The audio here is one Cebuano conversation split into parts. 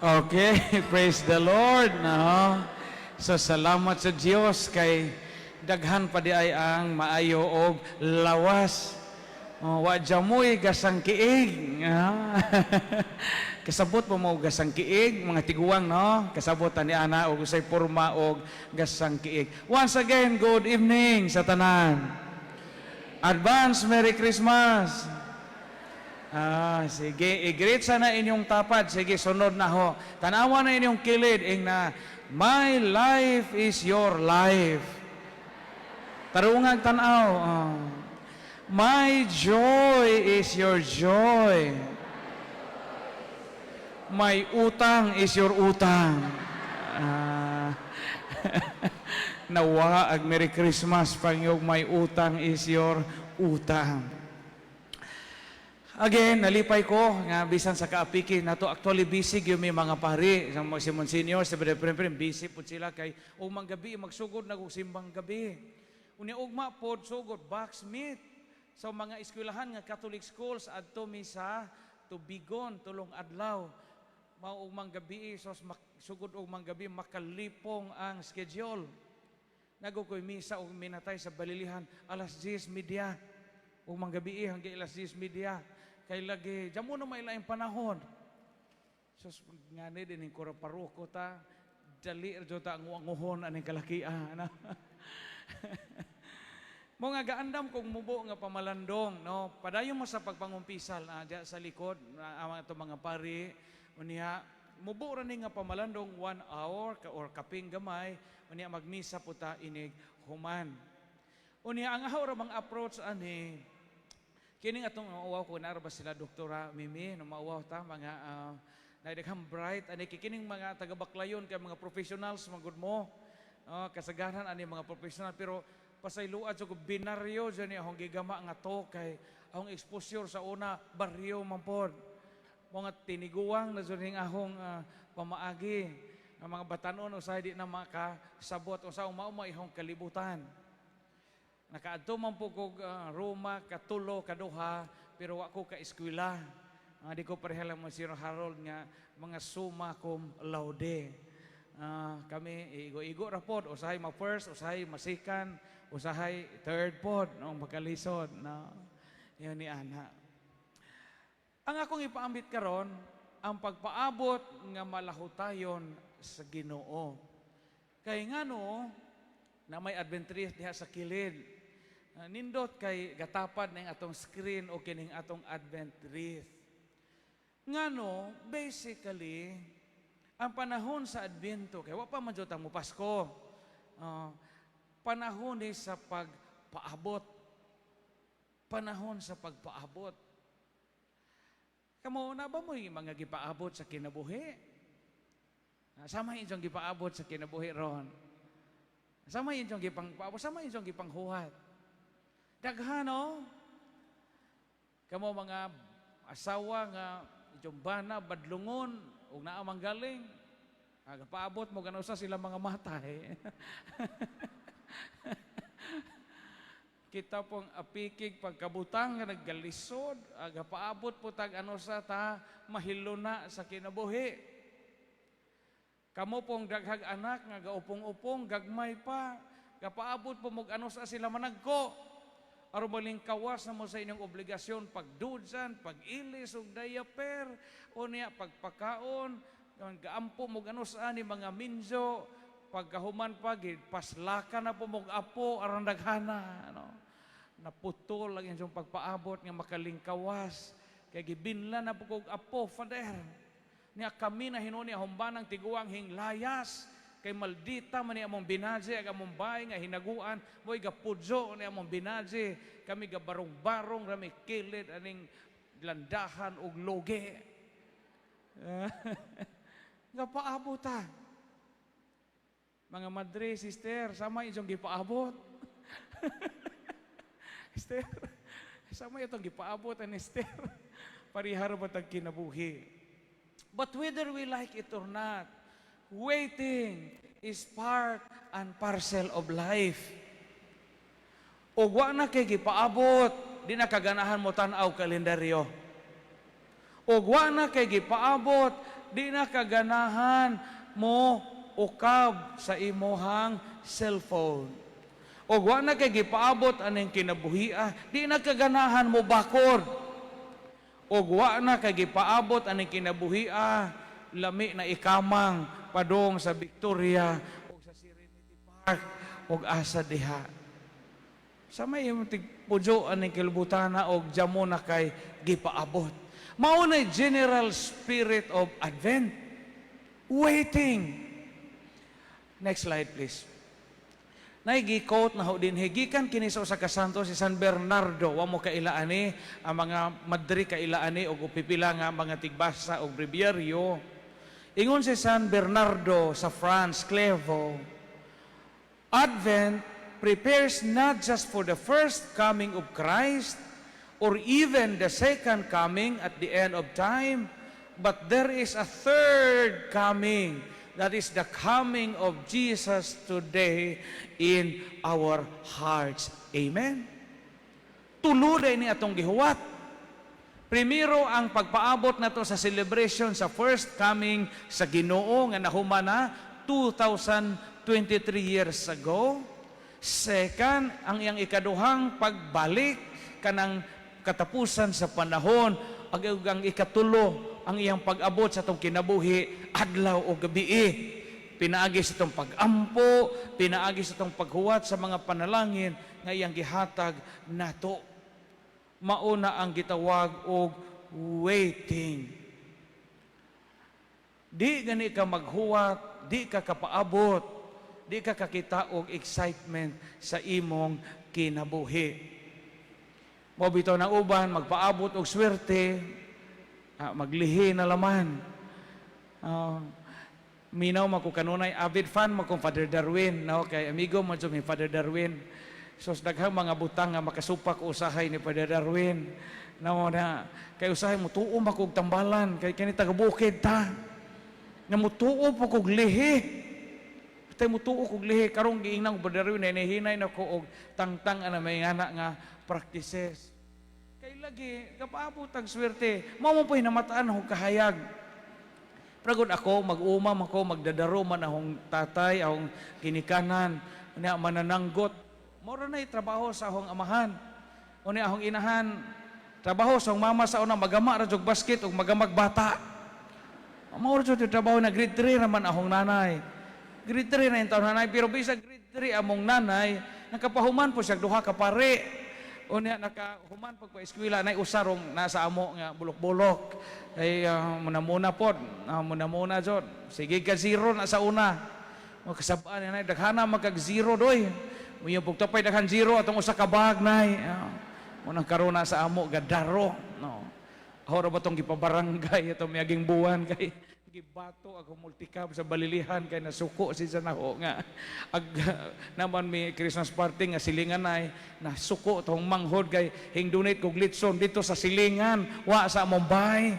Okay, praise the Lord. No? So salamat sa Dios kay daghan pa di ay ang maayo og lawas. Oh, wa jamoy gasang kiig. Ah. Kasabot mo mo gasang kiig, mga tiguang, no? Kasabot ni ana og usay porma og gasang kiig. Once again, good evening sa tanan. Advance Merry Christmas. Ah, sige, i-greet sana inyong tapad. Sige, sunod na ho. Tanawa na inyong kilid ing na, "My life is your life." Tarungag tanaw. Oh. "My joy is your joy. My utang is your utang." Ah. Nawa ag Merry Christmas pangyog "My utang is your utang." Again, nalipay ko nga bisan sa kaapiki nato, actually busy gyud mi mga pari sa mga si Monsignor, si Brother Prem, busy pud sila kay ugmang gabi magsugod na og simbang gabi. Unya ugma pod sugod box meet. So mga eskwelahan nga Catholic schools, adto mi sa Tubigon 3 adlaw. Mao ugmang gabi, so sugod ugmang gabi makalipong ang schedule. Nagukoy misa og minatay sa Balilihan alas 10:30. Ugmang gabi hanggang alas 10:30. Kay lagi, diyan mo na may laing panahon. Sus, ngani din yung kura paroko ta, dali ra ta ang anguhon aning kalakian. Ano? Mo nga gaandam kong mubo nga pamalandong, no? Padayon mo sa pagpangumpisal diya sa likod, ang ato mga pari, unya mubo ra ni nga pamalandong 1 hour ka or kaping gamay, unya magmisa po ta inig human. Unya ang aho ra bang approach ani kining atong mauwaw ko na ba sila Doktora Mimi no, mauwaw ta mga na bright ani kining mga taga Baclayon kay mga professionals magud mo. Oh, kasagaran ani mga professional, pero pasayloa jud ko binaryo jud ni akong gigama nga to kay akong exposure sa una baryo man pod. Mga tiniguang na jud ning akong pamaagi. Ang mga batanon usahay di na makasabot usa mao ihong kalibutan. Nakaadto man po kog Roma, katulo, kaduha, pero wa ko ka eskwela. Di ko pareha lang mo si Harold nga mga summa cum laude. Kami igo-igo ra pod, usahay ma first, usahay ma second, usahay third pod, no, makalisod, no. Yun ni ana. Ang akong ipaambit karon, ang pagpaabot nga malahutayon sa Ginoo. Kay ngano na may adventist diha sa kilid. Nindot kay gatapad ning atong screen o kining atong Advent wreath. Ngano, basically, ang panahon sa Adbyento, kay wa pa man jud ta mo Pasko. Panahon ni sa pagpaabot. Panahon sa pagpaabot. Kamo na ba mo yung mga gipaabot sa kinabuhi? Sama inyong gipaabot sa kinabuhi ron. Sama inyong gipangpaabot, sama inyong gipanghuhat. Daghan, no? Kamo mga asawa nga inyong bana, badlungon, ug naa mang galing. Paabot mo gano sa sila mga matay. Kita pong apikig pagkabutang nga naggalisod, aga paabot po tag ano sa ta mahiluna sa kinabuhi. Kamo pong daghag anak nga gaupong-upong gagmay pa, gapaabot po mo ano sa sila managko. Aron maling kawas na mo sa inyong obligasyon pagdudsan, pag-ilis og diaper, o niya pagpakaon, gaampo mo ano sa ani mga minzo, pagkahuman pa paslaka na po mog apo aron daghana, ano. Naputol ang inyong pagpaabot nga makalingkawas kay gibinla na po kog apo, Father. Niya kami na hinuon ni humbanang tiguang hinglayas kay maldita man ni among binaje ag among bahay nga hinaguan mo'y gapudyo ni among binaje, kami gabarong-barong rami kilid aning landahan og loge. Gapaabot ta. Mga madre, sister, sama inyong gipaabot. Sister, sama itong gipaabot ani sister. Parihara ba tag kinabuhi? But whether we like it or not, waiting is part and parcel of life. O wa na kay gipaabot, di na kaganahan mo tan-aw kalendaryo. O wa na kay gipaabot, Di na kaganahan mo ukab sa imuhang cellphone. O wa na kay gipaabot aning kinabuhia, di na kaganahan mo bakod. O wa na kay gipaabot aning kinabuhia, lami na ikamang padong sa Victoria o sa Serenity Park og asa diha. Sa may imong tigpudyo aning kilbutana og jamo na kay gipaabot. Mao na general spirit of Advent. Waiting. Next slide, please. Naigi-quote na ho din gikan kini sa usa ka santo, si San Bernardo. Wa mo kaila ani, ang mga madre kaila ani og pipila nga mga tigbasa og breviaryo. Ingon si San Bernardo sa France, Clairvaux, "Advent prepares not just for the first coming of Christ or even the second coming at the end of time, but there is a third coming. That is the coming of Jesus today in our hearts." Amen. Tulo ni atong gihuwat. Primero, ang pagpaabot nato sa celebration sa first coming sa Ginoo nga nahuman na 2023 years ago. Second, ang iyang ikaduhang pagbalik kanang katapusan sa panahon. Ang ikatulo, ang iyang pag-abot sa atong kinabuhi adlaw o gabi. Pinaagi sa atong pag-ampo, pinaagi sa atong paghuwat sa mga panalangin nga iyang gihatag nato. Mauna ang gitawag og waiting. Di gani ka maghuwat, di ka kapaabot, di ka kakita og excitement sa imong kinabuhi. Mo bitaw ng uban magpaabot og swerte, maglihi na laman. Minaw man ko kanunay, avid fan mo kong Father Darwin, no? Kay amigo mo mi Father Darwin. So daghang mga butang nga makasupak usahay ni Father Darwin. No, na kay usahay mo tuo man kog tambalan kay kani taga bukid ta. Nga mutuo po kog lihi. Tay mutuo kog lihi karong giingnan og Father Darwin, hinay na ko og tangtang ana may ngana nga practices. Kay lagi kapaabot ang swerte. Mao mo po hinamataan og kahayag. Pragod ako, mag-umam ako, magdadaro man akong tatay, akong ginikanan, unya manananggot. Mora na trabaho sa akong amahan. Unya akong inahan, trabaho sa akong mama sa una, magama ra jud basket ug magamag bata. Mao ra jud yung trabaho na grade 3 raman akong nanay. Grade 3 na yung taon nanay, pero bisag grade 3 among nanay, nakapahuman po siya duha ka pare. Unya nakahuman pag pa-eskwela nay usarong nasa amo nga bulok-bulok. Kay muna-muna pod, muna-muna jud. Sige ka zero na sa una. Makasabaan na daghana magkag zero doy. Muyo pugtapay daghan zero atong usa ka bag nay. Munang karuna sa amo gadaro, no. Ako ra ba tong gipabarangay atong miaging buwan kay gibato ako multicab sa balilihan kay nasuko si naho nga ag naman mi Christmas party nga silingan ay nasuko tong manghod kay hingdunit kog litson dito sa silingan, wa sa among bahay.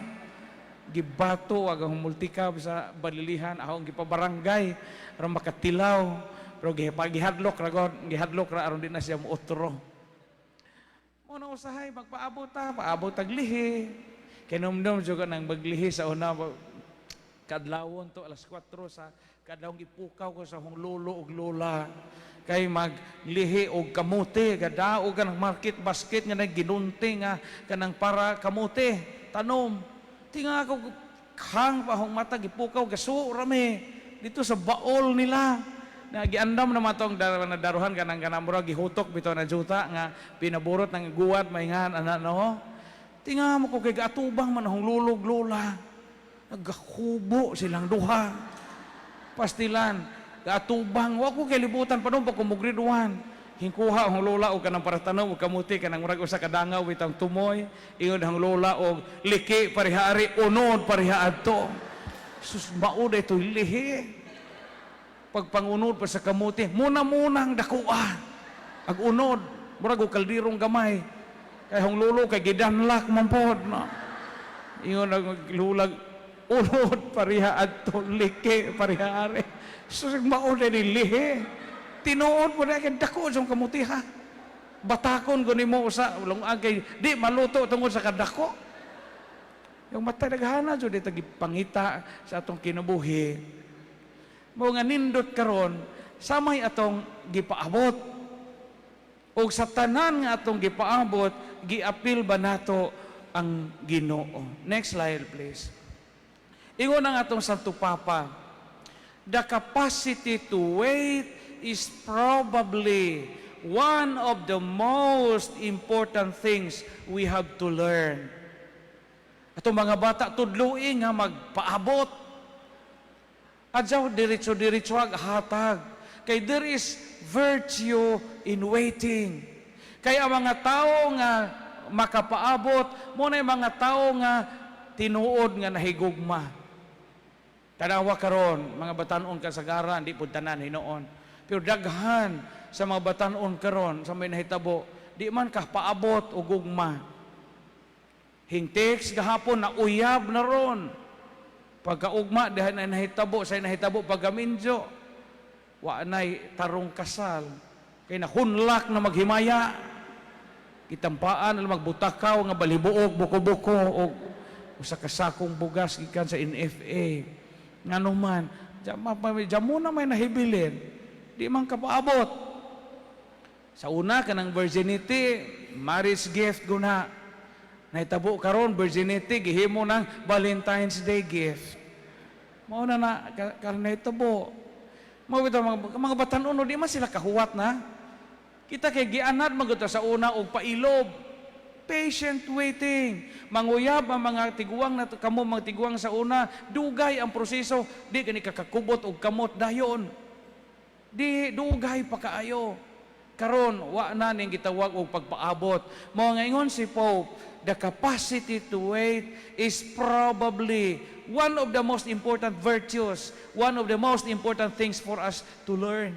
Gibato ag ang multicab sa balilihan, akong gipabarangay aron makatilaw, pero gihadlok ra god, gihadlok ra aron di na siya muotro. Mo na usahay magpaabot ta, paabot tag lihi. Kinumdum jud nang maglihi sa una kadlawon to, alas 4 sa kadlawon, gipukaw ko sa akong lolo ug lola kay maglihi og kamote. Gadaog ka ng market basket nga nagginunti nga kanang para kamote tanom. Tinga ako, hang pa akong mata, gipukaw, gasuo rami dito sa baol nila na giandam na matong na daruhan kanang kanang murag gihutok bitaw na juta nga pinaburot ng guwat maingan ana, no. Tinga mo ko kay gaatubang man akong lulog lola, nagakubo silang duha. Pastilan gaatubang, wa ko kay libutan pa pa ko mo-grade 1. Hingkuha ang lola og kanang para tanom og kamuti, kanang murag usa ka dangaw bitang tumoy. Ingon ang lola og liki parihari, unod pariha adto. Sus, mao ito'y lihi. Pagpangunod pa sa kamuti, muna-muna ang dakua ag unod, murag og kaldirong gamay kay hong lolo kay gidanlak man pod, no. Ingon ang lulag, unod pariha adto, liki pariha ari. Sus, mao ni lihi. Tinuod po na kay dako sa kamuti ha. Batakon ko nimo usa lungag kay di maluto tungod sa kadako. Yung mata daghana jud ito gipangita sa atong kinabuhi. Mao nga nindot karon samay atong gipaabot. Og sa tanan nga atong gipaabot, giapil ba nato ang Ginoo? Next slide, please. Ingon ang atong Santo Papa, "The capacity to wait is probably one of the most important things we have to learn." Atong mga bata, tudloi nga magpaabot. Adyaw diretso-diretso ag hatag. Kay there is virtue in waiting. Kay ang mga tao nga makapaabot, mao na mga tao nga tinuod nga nahigugma. Tanawa karon, mga batanon kasagaran, di pud tanan hinuon. Pero daghan sa mga batanon karon sa may nahitabo, di man ka paabot og gugma. Hingtex gahapon na uyab na ron. Pagkaugma diha na nahitabo sa nahitabo pagkaminyo. Wa nay tarong kasal. Kay nahunlak na maghimaya. Gitampaan na magbutakaw nga balibuok buko-buko og usa ka sakong bugas gikan sa NFA. Ngano man, dya mo na may nahibilin. Di man kapaabot. Sa una kanang virginity, marriage gift guna. Nahitabo karon virginity gihimo ng Valentine's Day gift. Mao na na karon nahitabo. Mao bitaw mga batan-on, di man sila kahuwat na. Kita kay gianad man gud ta sa una og pailob. Patient waiting. Manguyab ang mga tiguang na kamo, mga tiguang sa una, dugay ang proseso, di kani kakakubot og kamot dayon. Di dugay pa kaayo. Karon wa na ning gitawag og pagpaabot. Mao nga ingon si Pope, "The capacity to wait is probably one of the most important virtues, one of the most important things for us to learn."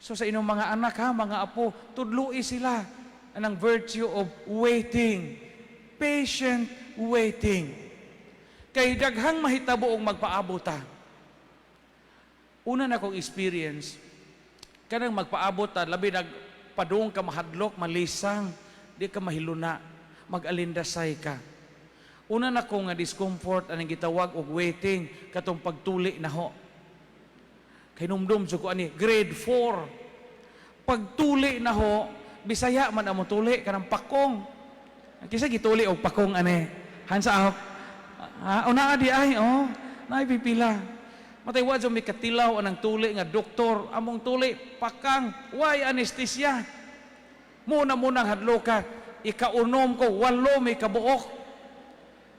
So sa inyong mga anak ha, mga apo, tudloi sila anang virtue of waiting. Patient waiting. Kay daghang mahitabo og magpaabot ta. Una na kong experience, kanang magpaabot ta, labi nagpadung ka mahadlok, malisang, di ka mahiluna, mag-alindasay ka. Una na ko nga discomfort anang gitawag og waiting katong pagtuli na ho. Kay numdum jud ko ani grade 4. Pagtuli na ho, Bisaya man among tuli kanang pakong. Kisa gituli og pakong ani? Hands up. Ha, una di ay oh, naay pipila. Matay wa jud mi katilaw anang tuli nga doktor, among tuli pakang, way anesthesia. Muna munang hadloka, ikaunom ko walo may kabuok.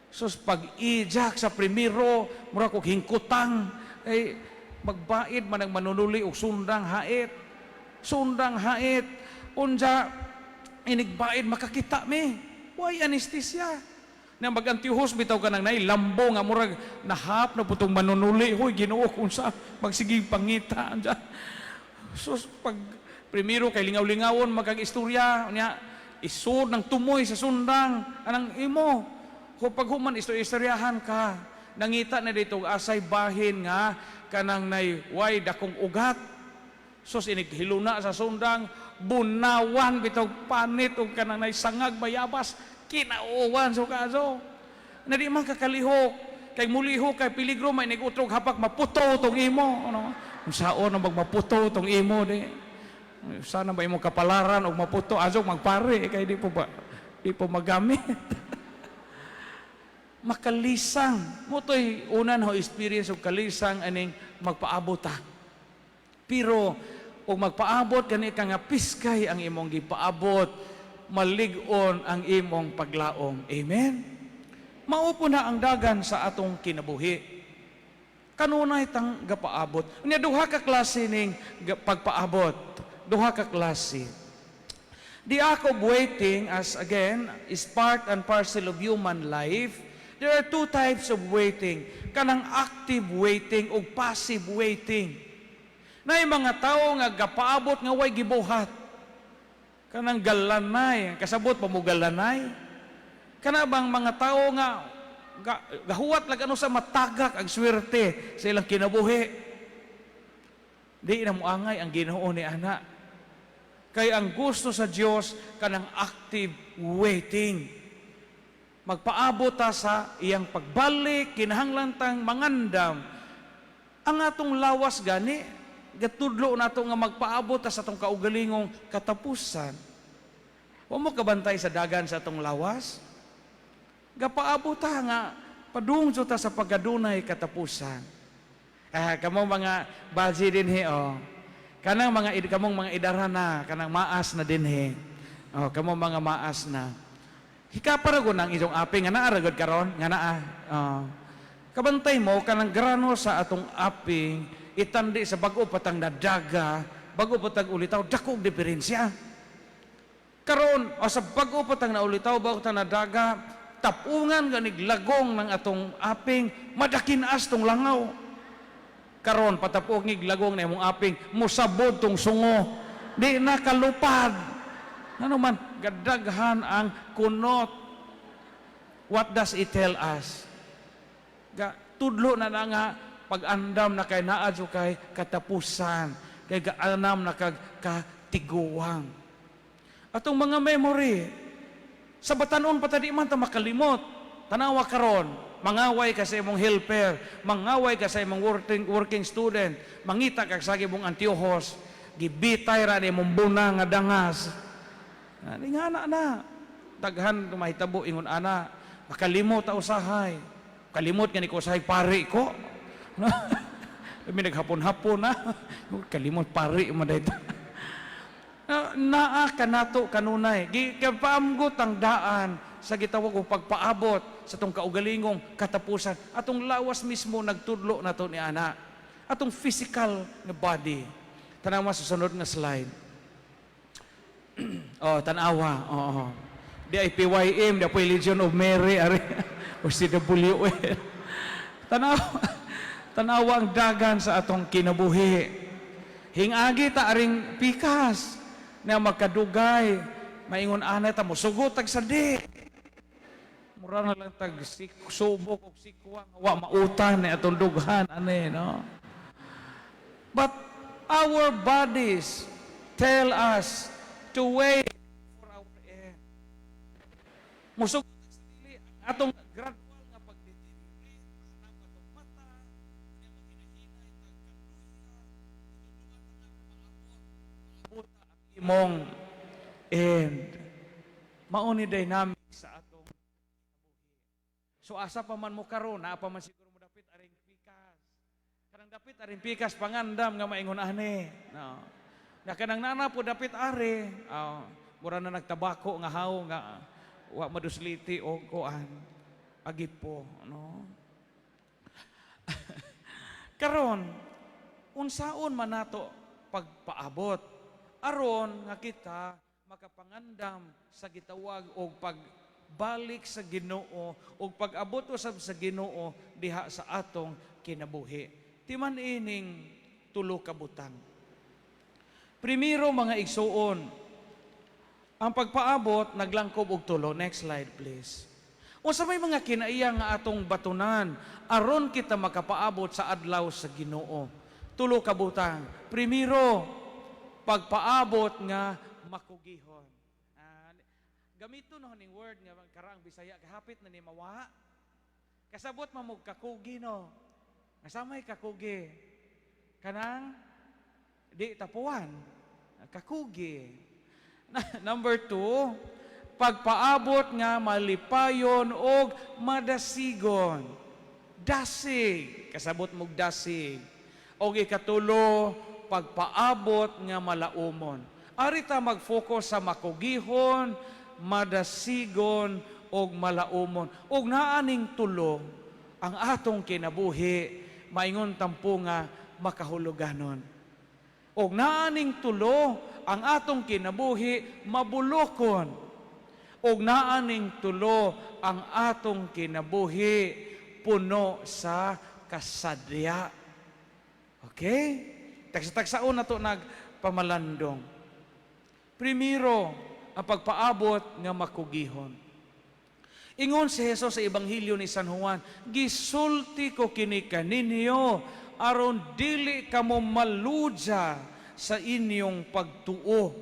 Sus, pag-ijak sa primero, mura kog hingkutang, ay magbaid man ang manunuli og sundang hait. Sundang hait. Unja, inigbaid makakita mi. Way anesthesia. Na mag-antihos bitaw ka nang nay lambo nga murag nahap na putong manunuli. Hoy, Ginoo, kung sa magsigig pangita. Unja. Sus, pag primero kay lingaw-lingawon magkag istorya nya isod ng tumoy sa sundang anang imo. Kung pag human istoryahan ka, nangita na dito asay bahin nga kanang nay way dakong ugat. Sus, inig hiluna sa sundang, bunawan bitaw panit og kanang nay sangag bayabas, kinauwan so kaso. Na di man kakalihok, kay mulihok kay peligro may nigutrog hapak maputo tong imo. Ano? Unsaon na magmaputo tong imo di? Sana ba imong kapalaran og maputo azok magpare kay di po magamit. Makalisang. Mao to'y una na ho experience og kalisang aning magpaabot ta. Pero og magpaabot kani ka nga piskay ang imong gipaabot, malig-on ang imong paglaom. Amen. Mao po na ang dagan sa atong kinabuhi. Kanunay tang gapaabot. Unya duha ka klase ning pagpaabot. Duha ka klase. The act of waiting, as again, is part and parcel of human life. There are two types of waiting. Kanang active waiting o passive waiting. Naay mga tao nga gapaabot nga way gibuhat. Kanang galanay, kasabot pa mo galanay. Kana bang mga tao nga gahuwat lang ano sa matagak ang swerte sa ilang kinabuhi. Di na moangay ang Ginoo ni ana. Kay ang gusto sa Dios kanang active waiting. Magpaabot ta sa iyang pagbalik, kinahanglan tang mangandam. Ang atong lawas gani, gatudlo nato nga magpaabot ta sa atong kaugalingong katapusan. Wa mo kabantay sa dagan sa atong lawas? Gapaabot ta nga padung ta sa pagkadunay katapusan. Ah, kamo mga baji dinhi, oh. Kanang mga kamong mga idara na, kanang maas na dinhi. Oh, kamo mga maas na. Hikapa ra gud ang inyong aping nga naa ra gud karon, nga naa. Oh. Kabantay mo kanang grano sa atong aping itandi sa bag-o patang nadaga, bag-o patang ulitaw, dako og diferensya. Karon o sa bag-o patang naulitaw, bag-o tang nadaga, tapungan ganig lagong ng atong aping, madakin-as tong langaw. Karon patapong ig lagong na imong aping, musabod tong sungo. Di na kalupad. Ano man, gadaghan ang kunot. What does it tell us? Ga, tudlo na na nga pag-andam na kay naa jud kay katapusan, kay gaanam na kag katiguang. Atong mga memory, sa batanon pa ta, di man ta makalimot. Tanawa karon, mangaway ka sa imong helper, mangaway ka sa imong working student, mangita kag sa imong antiohos, gibitay ra ni imong buna nga dangas. Ani nga na na. Daghan mahitabo ingon ana, makalimot ta usahay. Kalimot nga ni ko usahay pari ko. Kami naghapon-hapon na. Kalimot pari mo dayto. Naa kanato kanunay. Gipaamgot ang daan sa gitawag og pagpaabot sa atong kaugalingong katapusan. Atong lawas mismo nagtudlo nato ni ana. Atong physical nga body. Tanawa sa sunod nga slide. Oh, tanawa. Oo. Di ay PYM, di ay Legion of Mary, ari, o CWL. Tanawa, tanawa ang dagan sa atong kinabuhi. Hingagi ta aring pikas na magkadugay, maingon ana ta, mosugot tag sadi. Mura na lang tag subok og sikwa nga wa mautan ni atong dughan ani, no. But our bodies tell us to wait for our end. Musugot tag sa dili ang atong gradual nga pag-deteriorate, mahanap atong mata, unya maghinahinay tag kanduya, itudluan ta nga maabot, maabot ang imong end. Mao ni dynamic sa atong kinabuhi. So asa pa man mo karon, naa pa man siguro mo dapit aring pikas. Kanang dapit aring pikas, pangandam nga maingon ani. No. Na kanang nana po dapit ari, oh, mura na nagtabako nga haw nga wa madusliti o kuan agipo, no. Karon, unsaon man nato pagpaabot aron nga kita makapangandam sa gitawag og pagbalik sa Ginoo og pag-abot usab sa Ginoo diha sa atong kinabuhi? Timan ining tulo ka butang. Primero, mga igsuon, ang pagpaabot naglangkob og tulo. Next slide, please. Unsa may mga kinaiya nga atong batunan aron kita makapaabot sa adlaw sa Ginoo? Tulo ka butang. Primero, pagpaabot nga makugihon. Ah, gamito no ning word nga karaang Bisaya kahapit na ni mawa. Kasabot man mo kakugi, no. Nga kakugi? Kanang di tapuan. Kakugi. Number 2, pagpaabot nga malipayon og madasigon. Dasig. Kasabot mog dasig. Og ikatulo, pagpaabot nga malaumon. Ari ta mag-focus sa makugihon, madasigon, og malaumon. Og naaning tulo, ang atong kinabuhi, maingon tampo nga makahuluganon. Og naaning tulo, ang atong kinabuhi mabulokon. Og naaning tulo, ang atong kinabuhi puno sa kasadya. Okay? Tagsa-tagsaon na to nagpamalandong. Primero, ang pagpaabot nga makugihon. Ingon si Jesus sa Ebanghelyo ni San Juan, "Gisulti ko kini kaninyo aron dili kamo maludya sa inyong pagtuo."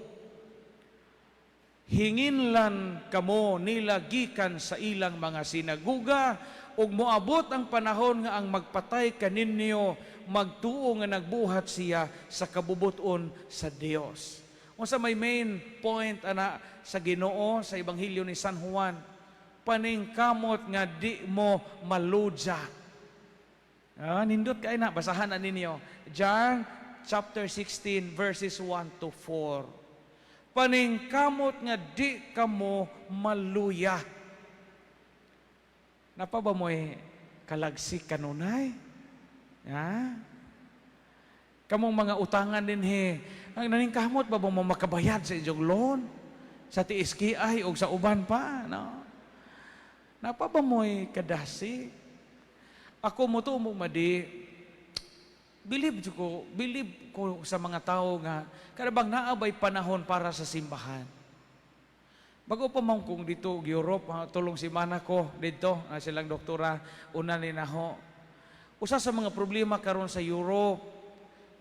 Hinginlan kamo nila gikan sa ilang mga sinaguga ug moabot ang panahon nga ang magpatay kaninyo magtuo nga nagbuhat siya sa kabubuton sa Dios. Unsa may main point ana sa Ginoo sa Ebanghelyo ni San Juan? Paningkamot nga di mo maludya. Ah, nindot kay na, basahan na ninyo. John chapter 16 verses 1 to 4. Paningkamot nga di kamo maluya. Naa pa ba mo'y kalagsik kanunay? Ha? Kamong mga utangan dinhi, ang naningkamot ba mo makabayad sa inyong loan? Sa TSKI o sa uban pa, no? Naa pa ba mo'y kadasig? Ako mo to mo madi, believe ko sa mga tao nga kada bang naa bay panahon para sa simbahan. Bago pa man kong dito Europe, ha, tulong semana ko dito, na silang doktora, una ni naho. Usa sa mga problema karon sa Europe,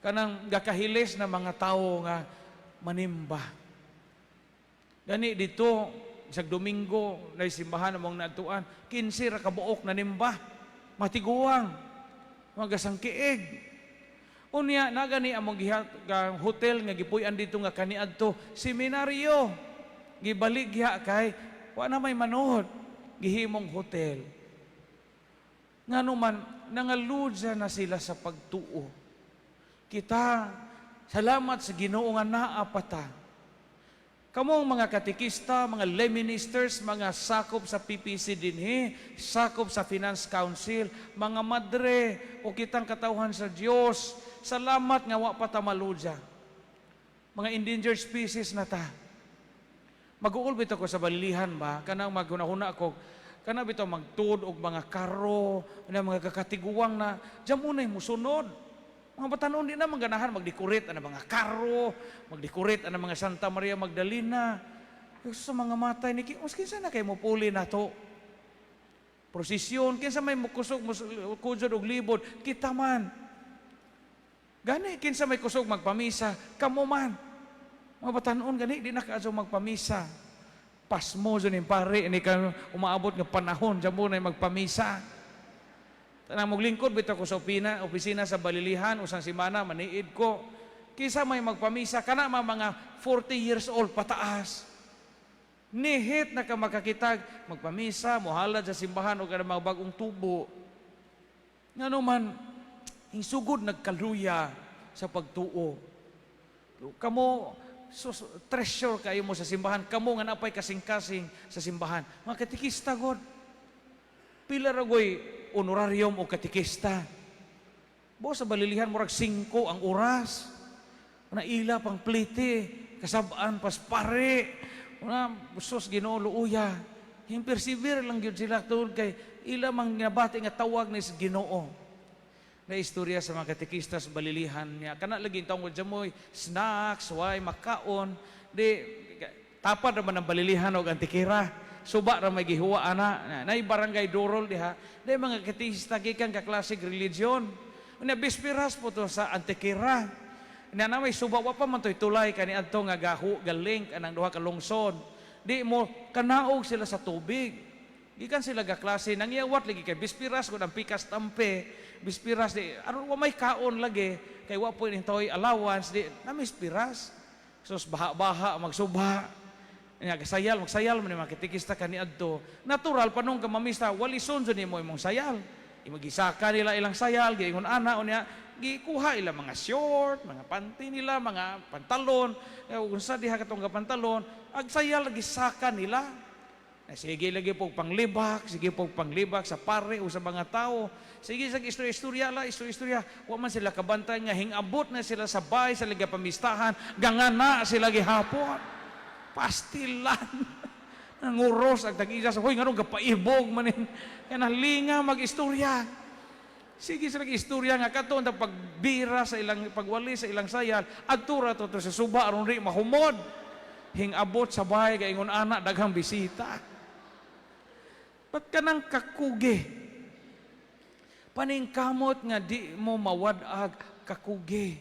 kanang gakahilis na mga tao nga manimba. Gani dito sa Domingo na simbahan among naadtuan, 15 ra ka buok na nimba. Matiguang, mga gasangkiig. Unya na gani among giha ga hotel nga gipuy-an dito nga kaniadto seminaryo. Gibalik giha kay wa na may manuod, gihimong hotel. Ngano man nangaludya na sila sa pagtuo. Kita, salamat sa Ginoo nga naa pa ta. Kamong mga katekista, mga lay ministers, mga sakop sa PPC dinhi, sakop sa Finance Council, mga madre o kitang katawhan sa Dios, salamat nga wa pa ta maludya. Mga endangered species na ta. Mag-uol bitaw ko sa balilihan ba, kanang maghunahuna ko, kana bitaw magtud og mga karo, na mga kakatiguang na, diyan muna'y musunod. Mga batanon di na mangganahan magdecorate ang mga karo, magdecorate ang mga Santa Maria Magdalena. Sa mga matay ni mas kinsa na kay mo puli na to. Prosesyon, kinsa may mukusog kusog og libod, kita man. Gani kinsa may kusog magpamisa, kamo man. Mga batanon gani di na kaadyo magpamisa. Pasmo jud ning pare ni ka umaabot nga panahon diyan mo na magpamisa. Tanang moglingkod bitaw ko sa opisina sa Balilihan usang semana maniid ko. Kisa may magpamisa kana mga 40 years old pataas. Nihit na ka makakitag magpamisa, mohalad sa simbahan o kada mga bagong tubo. Ngano man, sugod nagkaluya sa pagtuo. Kamo, so, treasure kayo mo sa simbahan. Kamo nga napay kasing-kasing sa simbahan. Mga katekista, God. Pila ra goy honorarium o katekista. Bo sa Balilihan murag 5 ang oras. Na ila pang plite, kasabaan pas pare. Una, sus, Ginoo, luuya. Him persevere lang gyud sila tungod kay ila mang nabati nga tawag ni sa Ginoo. Na istorya sa mga katekista sa Balilihan niya. Kana lagi tawag moy snacks, way makaon. Di tapad naman ang Balilihan og Antequera. Suba ra may gihuwa ana. Nay barangay Dorol diha. Di mga katekista gikan ka klaseng religion. Una bispiras po to sa Antequera. Na na may suba, wa pa man to'y tulay kani adto nga gahu galink anang duha ka lungsod. Di mo kanaog sila sa tubig. Gikan sila ga klase nangyawat lagi kay bispiras ko ang pikas tampe. Bispiras di aron wa may kaon lagi kay wa po ning toy allowance di na mispiras. Sus, baha-baha magsuba. Nya gasayal, magsayal man ni mga katekista kani adto. Natural panong ka mamista walison jud nimo imong sayal. Imagisaka nila ilang sayal, giingon ana unya gikuha ilang mga short, mga panty nila, mga pantalon, eh, unsa diha katong nga pantalon, ag sayal gisaka nila. Na sige lagi po panglibak, sige po panglibak sa pare o sa mga tao. Sige sa istorya-istorya la, istorya-istorya. Wa man sila kabantay nga hingabot na sila sa bay sa liga pamistahan, gangana sila gihapon. Pastilan. Nanguros ang tag-isa sa, "Hoy, nganong gapaibog man nin?" Kaya nalinga mag-istorya. Sige sila istorya nga kato ang pagbira sa ilang pagwali sa ilang sayal, adto ra to sa suba aron ri mahumod. Hingabot sa bahay kay ingon ana daghang bisita. Ba't ka nang kakugi? Paningkamot nga di mo mawad-ag kakugi.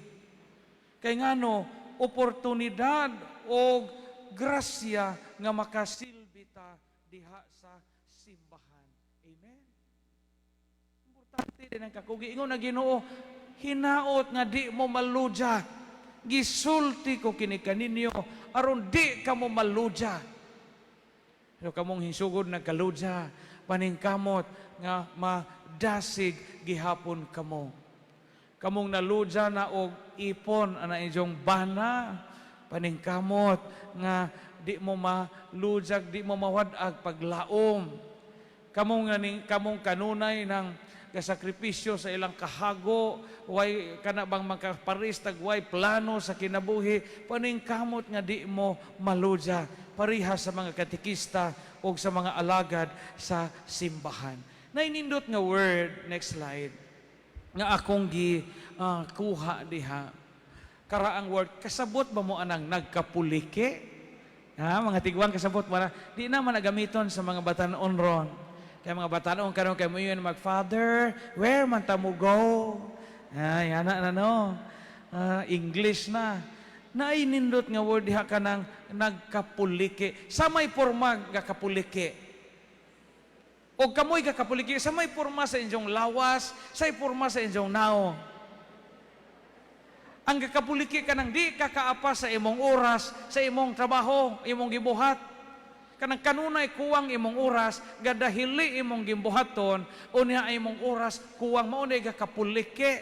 Kay ngano, oportunidad o grasya nga makasilbi ta diha sa simbahan. Amen. Importante din ang kakugi. Ingon na Ginoo, hinaot nga di mo maludya. Gisulti ko kini kaninyo aron di kamo maludya. So kamong hinsugod nagkaludya, paningkamot nga madasig gihapon kamo. Kamong naludya na og ipon ana inyong bana, paningkamot nga di mo maludyag, di mo mawad-ag paglaom. Kamong nganing kamong kanunay ng gasakripisyo sa ilang kahago, way kana bang makaparis tag way plano sa kinabuhi, paningkamot nga di mo maludya, pareha sa mga katekista o sa mga alagad sa simbahan. Nainindot nga word, next slide, nga akong gi kuha diha. Karaang word, kasabot ba mo anang nagkapuliki? Ha, mga tigwang, kasabot mo na? Di na man nagamiton sa mga batanon ron. Kaya mga batanon karon kay mo yun mag, "Father, where man ta mo go?" Ay, ana na no. English na. Nainindot nga word diha ka ng nagkapuliki. Sa may porma gakapuliki. O kamoy gakapuliki, sa may porma sa inyong lawas, sa may porma sa inyong nao. Ang gakapuliki ka nang di ka kaapa sa imong oras, sa imong trabaho, imong gibuhat. Kanang kanunay kuwang imong oras, gadahili imong gimbuhaton, unya imong oras kuwang, mao na gakapuliki.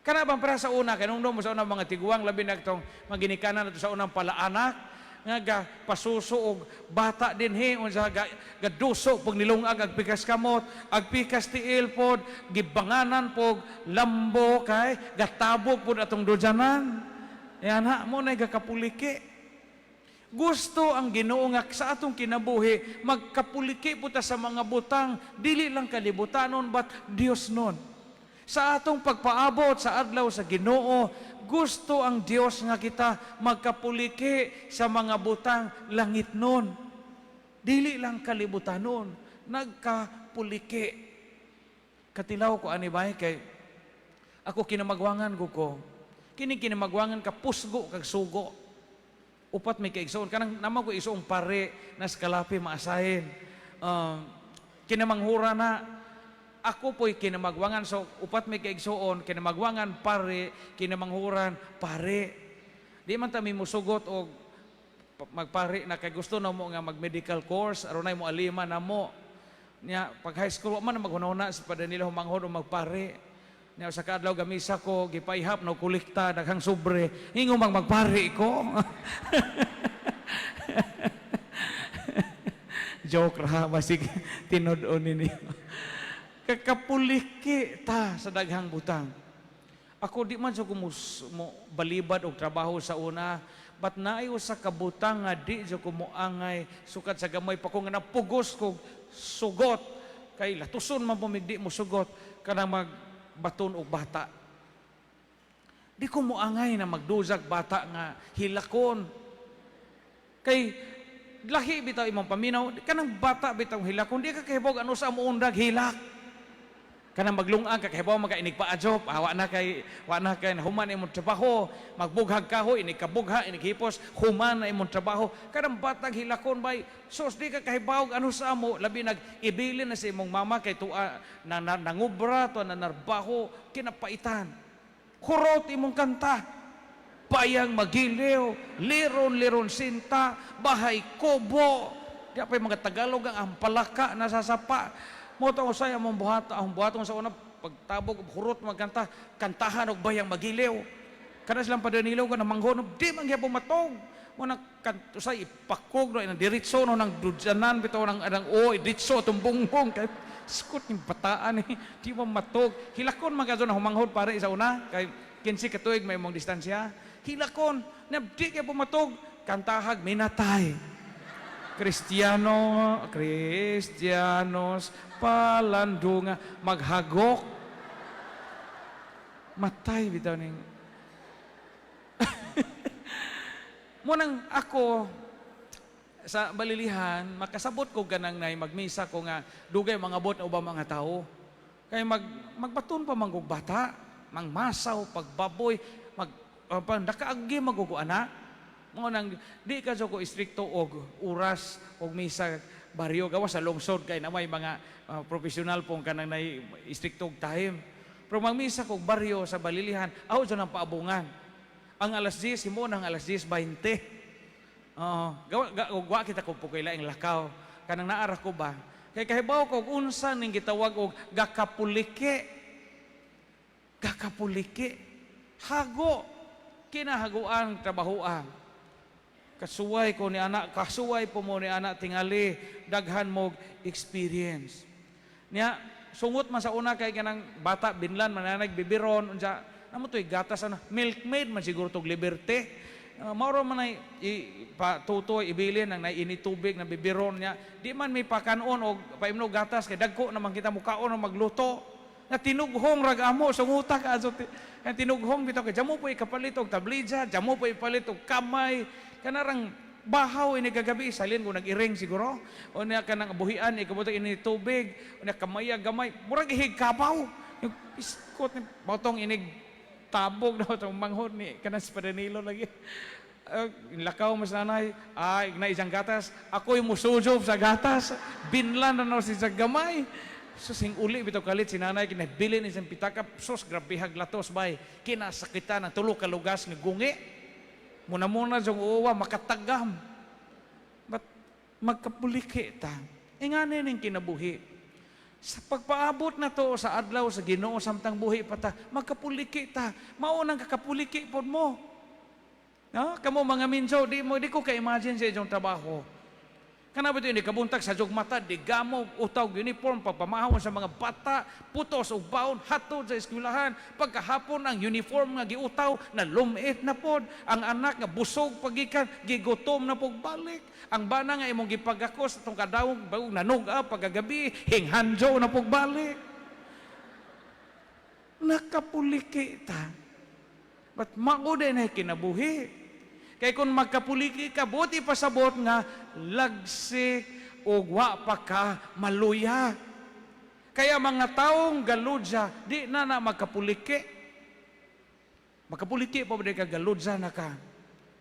Kana bang para sa una, kanungdong mo sa unang mga tiguang, labi na itong maginikanan nato sa unang palaanak, nga ga pasuso og bata dinhi, unsa ga gaduso pag nilungag ag pikas kamot, ag pikas tiil pod, gibanganan pog lambo kay gatabog pod atong dudyanan. Yan ha, mo na gakapuliki. Gusto ang Ginoo nga sa atong kinabuhi magkapuliki po ta sa mga butang, dili lang kalibutanon but Dios nun. Sa atong pagpaabot sa adlaw sa Ginoo, gusto ang Dios nga kita magkapuliki sa mga butang langit nun. Dili lang kalibutanon, nagkapuliki. Katilaw ko ani bay kay ako kinamagwangan ko ko. Kini kinamagwangan ka pusgo kag sugo. Upat may kaigsoon kanang naman ko isuong pare na skalapi maasahin. Kinamanghura na ako po'y kinamagwangan, so upat may kaigsoon, kinamagwangan pare, kinamanghuran pare. Di man ta mi musugot og magpare na kay gusto na mo nga mag-medical course aron mo alima na mo. Nya pag high school wa man na maghunahuna sa pada nila humanghod o magpare. Nya sa kaadlaw gamisa ko gipaihap no kolekta daghang sobre, ingon mang magpare ko. Joke ra, basig tinud-on ninyo. Kakapuliki ta sa daghang butang. Ako di man sa ko mo balibad og trabaho sa una, but naay usa ka butang nga di jud ko moangay sukad sa gamay pa ko nga napugos kog sugot, kay latuson man po mig di mo sugot, kanang magbaton og bata. Di ko moangay na magduzag bata nga hilakon. Kay lahi bitaw imong paminaw, kanang bata bitaw hilakon, di ka kahibog ano sa muundag hilak. Kanang maglungag ka kahibaw maka inig paadjop, wa na kay human imong trabaho, magbughag kahoy, inig kabugha, inig hipos, human na imong trabaho. Kanang batang hilakon bay, sos di ka kahibaw ano sa amo, labi nag ibilin na sa imong mama kay tuwa na, na nangubra, tuwa na narbaho, kinapaitan. Kurot imong kanta. Bayang Magiliw, Liron Liron Sinta, Bahay Kubo. Di pa yung mga Tagalog ang ampalaka nasasapa. Mo to usay among buhat, ang buhaton sa una pagtabog hurot magkanta, kantahan og Bayang Magiliw. Kana silang padanilaw ka na manghon, di man gyapon matog. Mo na usay ipakog no nang diretso no nang dudyanan bitaw nang anang o diretso atong bungbong kay skot ning bataan ni di mo matog. Hilakon man kadto na humanghod pare sa una kay 15 ka tuig may imong distansya. Hilakon na di kay pumatog, kantahag Minatay. Kristiyano, Kristiyanos, palandunga, maghagok. Matay bitaw ning. Mo nang ako sa balilihan, makasabot ko ganang nay magmisa ko nga dugay mga bot na ubang mga tao. Kay magbaton pa manggug bata, mangmasaw, pagbaboy, mag nakaagi magugo ana. Mao nang di ka ko istrikto og oras og misa baryo, gawas sa lungsod kay na may mga profesional pong kanang nay istrikto og time. Pero magmisa kog baryo sa Balilihan, aw jud ang paabungan. Ang alas 10, himo ang alas 10:20. Oo, gawa ga, og wa kita kung pukay laing lakaw. Kanang naara ko ba? Kay kahibaw ko og unsa ning gitawag og gakapuliki. Gakapuliki. Hago. Kinahaguan trabahoa. Kasuway ko ni anak, kasuway po mo ni anak tingali, daghan mo experience. Niya, sungot man sa una kay kanang bata binlan mananag bibiron unsa namo to'y gatas, ano, Milkmaid man siguro tog Liberty. Mao ra man ay patutoy ibilin ang naiinit tubig na bibiron niya. Di man may pakanon og paimnog gatas kay dagko naman kita mukaon og magluto. Na tinughong rag amo sunguta ka ato kay tinughong bitaw kay jamo po ikapalit og tablija, jamo po ipalit og kamay, kanarang bahaw ini kagabi salin ko nag-iring siguro. O niya kanang buhian ikabutang ini tubig, o niya kamaya gamay, murag ihig kabaw. Yung iskot ni bautong inig tabog na itong manghod ni kanang si Padanilo lagi. Lakaw mas nanay, ay na isang gatas, ako'y musujob sa gatas, binlan na no si sa gamay. So sing uli bitaw kalit si nanay kinabili ni isang pitaka, sos grabe haglatos bay, kinasakitan ang tulo ka lugas nga gungi. Muna-muna jong uwa makatagam. But magkapuliki ta. Ingani ning kinabuhi. Sa pagpaabot na to sa adlaw sa Ginoo samtang buhi pa ta, magkapuliki ta. Mao nang kakapuliki pod mo. No? Kamo mga minso, di mo di ko ka-imagine sa inyong trabaho. Kana ba ito kabuntag sa mata, di gamo, utaw uniform, pagpamahawon sa mga bata, putos og baon, hatod sa eskwelahan, pagkahapon ang uniform nga giutaw, na lumit na pod, ang anak nga busog pagikan, gigutom na pog balik. Ang bana nga imong gipagakos atong kadawong bagong nanuga pagkagabi, hinghanjo na pog balik. Nakapuliki ta. But mao din ay kinabuhi. Kay kung magkapuliki ka, buti pasabot nga lagsik o wa pa ka maluya. Kaya mga taong galudya, di na na magkapuliki. Magkapuliki pa ba di ka galudya na ka?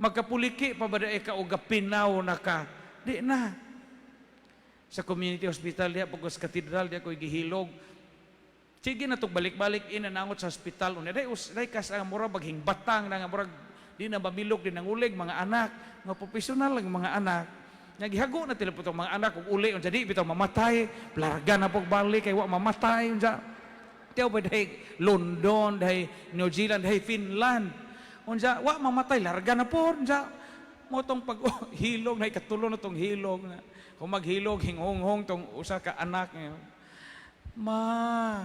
Magkapuliki pa ba di ka o gapinaw na ka? Di na. Sa community hospital diya, pagkos katedral diya ko'y gihilog. Sige na balik-balik inanangot sa hospital. Una, day, day kas ang mura baghing batang na nga murag di na mamilok, di nangulig mga anak, mga profesional ang mga anak. Nagihago na tila po itong mga anak kung uli, unsa di bitaw mamatay, larga na pog balik kay wa mamatay unsa. Tiyaw ba dahi London, dahi New Zealand, dahi Finland. Unsa wa mamatay, larga na po unsa. Mo tong pag oh, hilog na ikatulo na tong hilog na. Kung maghilog hinghonghong tong usa ka anak ngayon. Ma,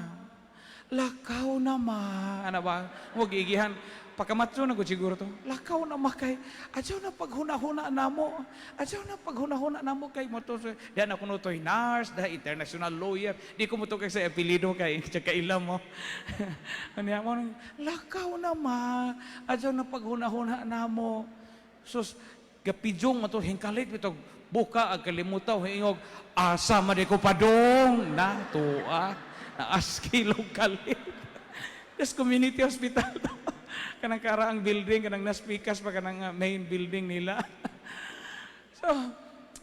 lakaw na ma. Ano ba? Huwag igihan. Pakamatso na ko siguro to. Lakaw na ma kay. Adyaw na paghuna-huna na mo. Adyaw na paghuna-huna na mo kay mo to. Diyan ako no to'y nurse, dahil international lawyer. Di ko mo to kay sa apelido kay tsaka ilam mo. Ano yan mo? Lakaw na ma. Adyaw na paghuna-huna na mo. Sus, gapijong mo to, hingkalit ito. Buka ang kalimutaw, hingog, asa man di ko padong. Na, tuwa. Na askilog kalit. Das community hospital to. Kanang karaang building, kanang naspikas pa kanang main building nila. So,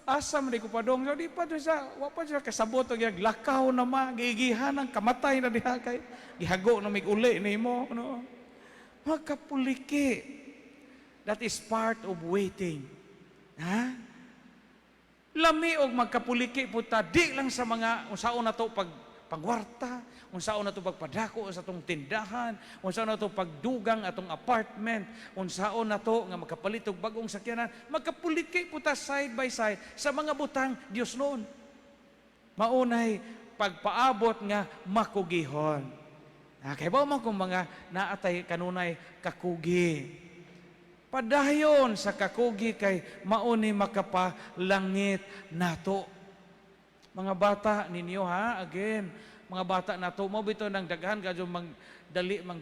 asa man di ko padong. So, di pa doon siya, wa pa siya kasabot og iyang lakaw na ma, giigihan ang kamatay na diha kay gihago na mig uli nimo, no. Magkapuliki. That is part of waiting. Ha? Lami og magkapuliki po ta, di lang sa mga unsaon na to pag pagwarta, unsaon na to pagpadako sa atong tindahan, unsaon na to pagdugang atong apartment, unsaon na to nga makapalit og bagong sakyanan, magkapuliki po ta side by side sa mga butang Dios noon. Maunay pagpaabot nga makugihon. Ah, kay ba man kung mga naatay kanunay kakugi. Padayon sa kakugi kay mauni makapalangit nato. Mga bata ninyo ha, again, mga bata nato mo bito nang daghan kadyo mang dali mang.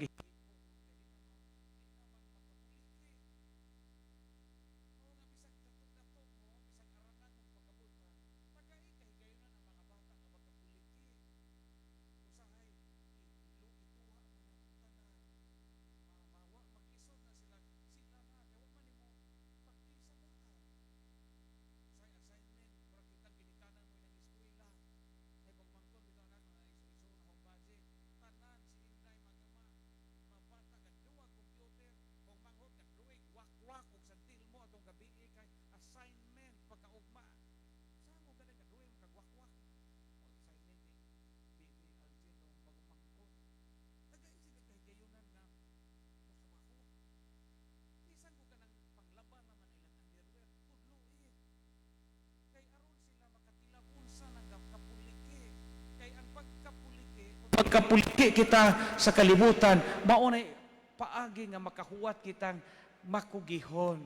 Pagkapuliki kita sa kalibutan, mao nay paagi nga makahuwat kitang makugihon.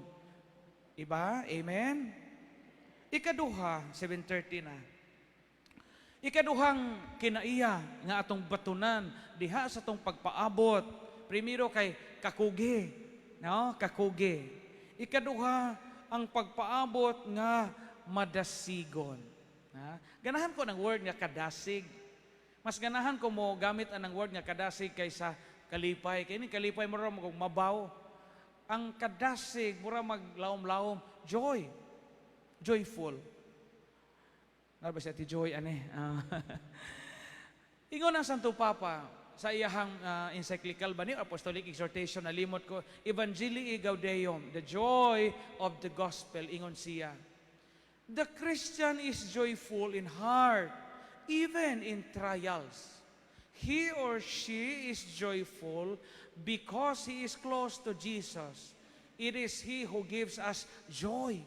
Iba? Amen? Ikaduha, 7:30 na. Ikaduhang kinaiya nga atong batunan diha sa atong pagpaabot. Primero kay kakugi, no? Kakugi. Ikaduha, ang pagpaabot nga madasigon. Ha? Ganahan ko ng word nga kadasig. Mas ganahan ko mo gamit anang word nga kadasig kaysa kalipay. Kay ni kalipay mura mag mabaw. Ang kadasig mura maglaom-laom, joy. Joyful. Naa ba si Ate Joy ane? Ah. Ingon ang Santo Papa sa iyahang encyclical ba ni apostolic exhortation, nalimot ko, Evangelii Gaudium, the joy of the gospel, ingon siya, "The Christian is joyful in heart even in trials. He or she is joyful because he is close to Jesus. It is He who gives us joy."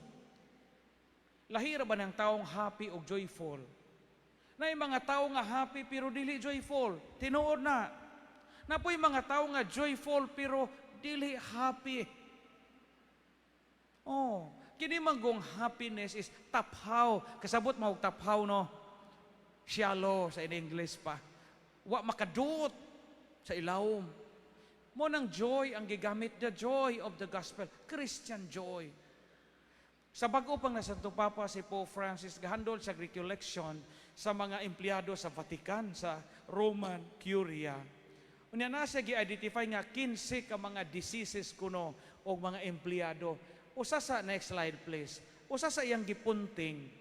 Lahi ra ba ng taong happy o joyful? Naay mga tao nga happy pero dili joyful. Tinuod na. Naa poy mga tao nga joyful pero dili happy. Oh, kini manggong happiness is taphaw. Kasabot mo og taphaw, no? Shallow sa in English pa. Wa makaduot sa ilawom. Mao nang joy ang gigamit, the joy of the gospel, Christian joy. Sa bago pang na Santo Papa si Pope Francis, gahandol sa recollection sa mga empleyado sa Vatican, sa Roman Curia. Unya na siya gi-identify nga 15 ka mga diseases kuno og mga empleyado. Usa sa, next slide please. Usa sa iyang gipunting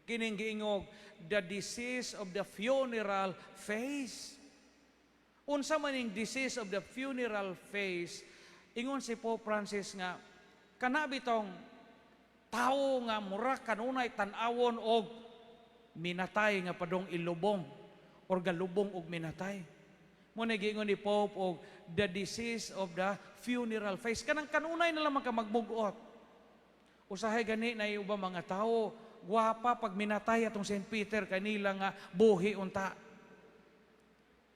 kining giingog the disease of the funeral face. Unsa man ning disease of the funeral face? Ingon si Pope Francis nga kana bitong tawo nga mura kanunay tan-awon og minatay nga padong ilubong or galubong og minatay. Mao na giingon ni Pope og the disease of the funeral face. Kanang kanunay na lamang ka magbugot. Usahay gani na ubang mga tao, gwapa pag minatay atong St. Peter kanila nga buhi unta.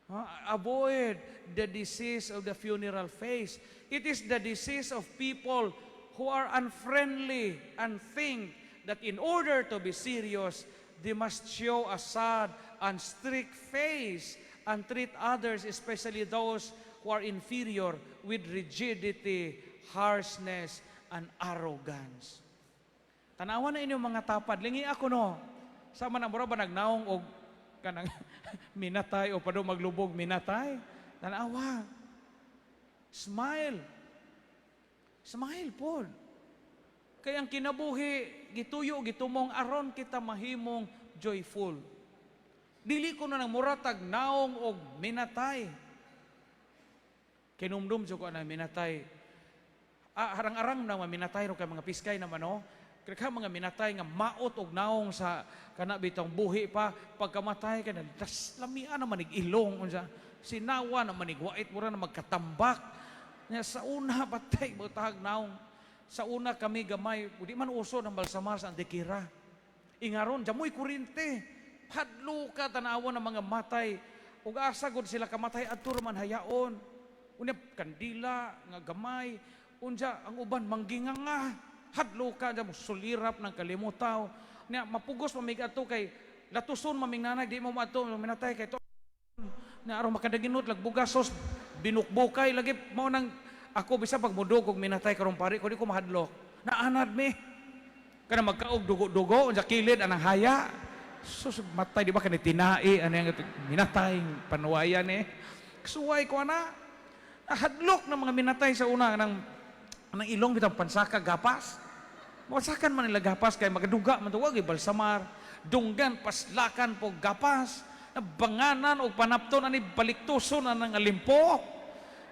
Ha? Avoid the disease of the funeral face. It is the disease of people who are unfriendly and think that in order to be serious, they must show a sad and strict face and treat others, especially those who are inferior, with rigidity, harshness, and arrogance. Tanawa na inyong mga tapad. Lingi ako, no. Sama na mura ba nagnaong og kanang minatay o padong maglubog minatay. Tanawa. Smile. Smile po. Kaya ang kinabuhi, gituyo, gitumong, aron kita mahimong joyful. Dili ko na nang muratag naong og minatay. Kinumdum jud ko na minatay. Ah, harang-arang na mga minatay ro kay mga piskay naman, no. Kaya mga minatay nga maot og naong sa kana bitong buhi pa, pagkamatay kay das lamian na manig ilong, unsa sinawa na manig wait mura na magkatambak. Nya sa una patay butag naong. Sa una kami gamay, di man uso ng balsamar sa Antequera. Ingaron jamoy kuryente. Hadlo ka tanawan ng mga matay. Ug asa gud sila kamatay, adto ra man hayaon. Unya kandila nga gamay, unja ang uban mangginganga. Hadlo ka mo sulirap ng kalimutaw. Nya mapugos mamig adto kay latuson maming nanay, di mo maadto minatay kay to na aron makadaginot lag bugasos binukbukay lagi. Mao nang ako bisa pag mudog og minatay karon, pare ko, di ko mahadlok. Naanad mi kana magkaog dugo-dugo unsa kilid anang haya. Sus, matay di ba kani tinai ano yung minatay panuwayan eh. Suway ko ana. Hadlok ng mga minatay sa una ng ilong bitang pansaka gapas. Masakan man nila gapas kay magaduga man to, wag balsamar. Dunggan paslakan po gapas. Banganan og panapton ani baliktuson anang alimpo.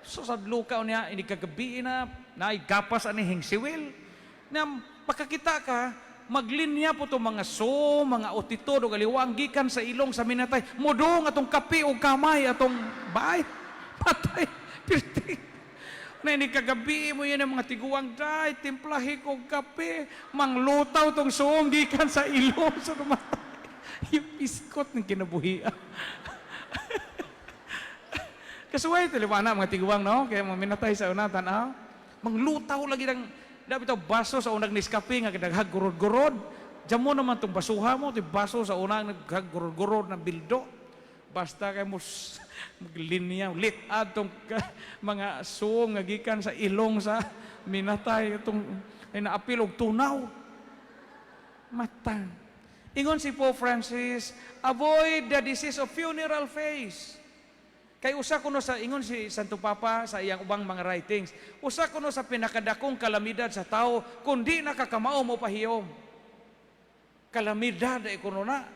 So sa luka niya ini kagabi na naay gapas ani hingsiwil. Na makakita ka maglinya po to mga so, mga otito do galiwang gikan sa ilong sa minatay. Mudong atong kape o kamay atong bay. Patay. Pirti. Na ini kagabi mo yan ang mga tiguang day, timplahi ko kape, manglutaw tong suong gikan sa ilong sa namatay. Yung biskot ng kinabuhian. Kasuway taliwana mga tiguang, no? Kaya mga minatay sa una tan-aw. Manglutaw lagi ng dapat ito baso sa unang Nescafe nga daghag gurod-gurod. Diyan mo naman itong basuha mo, itong baso sa unang naghag gurod-gurod na bildo. Basta kay mo maglinya, lit-ad tong mga suong nga gikan sa ilong sa minatay itong ay naapil og tunaw. Mata. Ingon si Pope Francis, "Avoid the disease of funeral face." Kay usa kuno sa, ingon si Santo Papa sa iyang ubang mga writings, usa kuno sa pinakadakong kalamidad sa tao kung di nakakamao mo pahiyom. Kalamidad ay kuno na.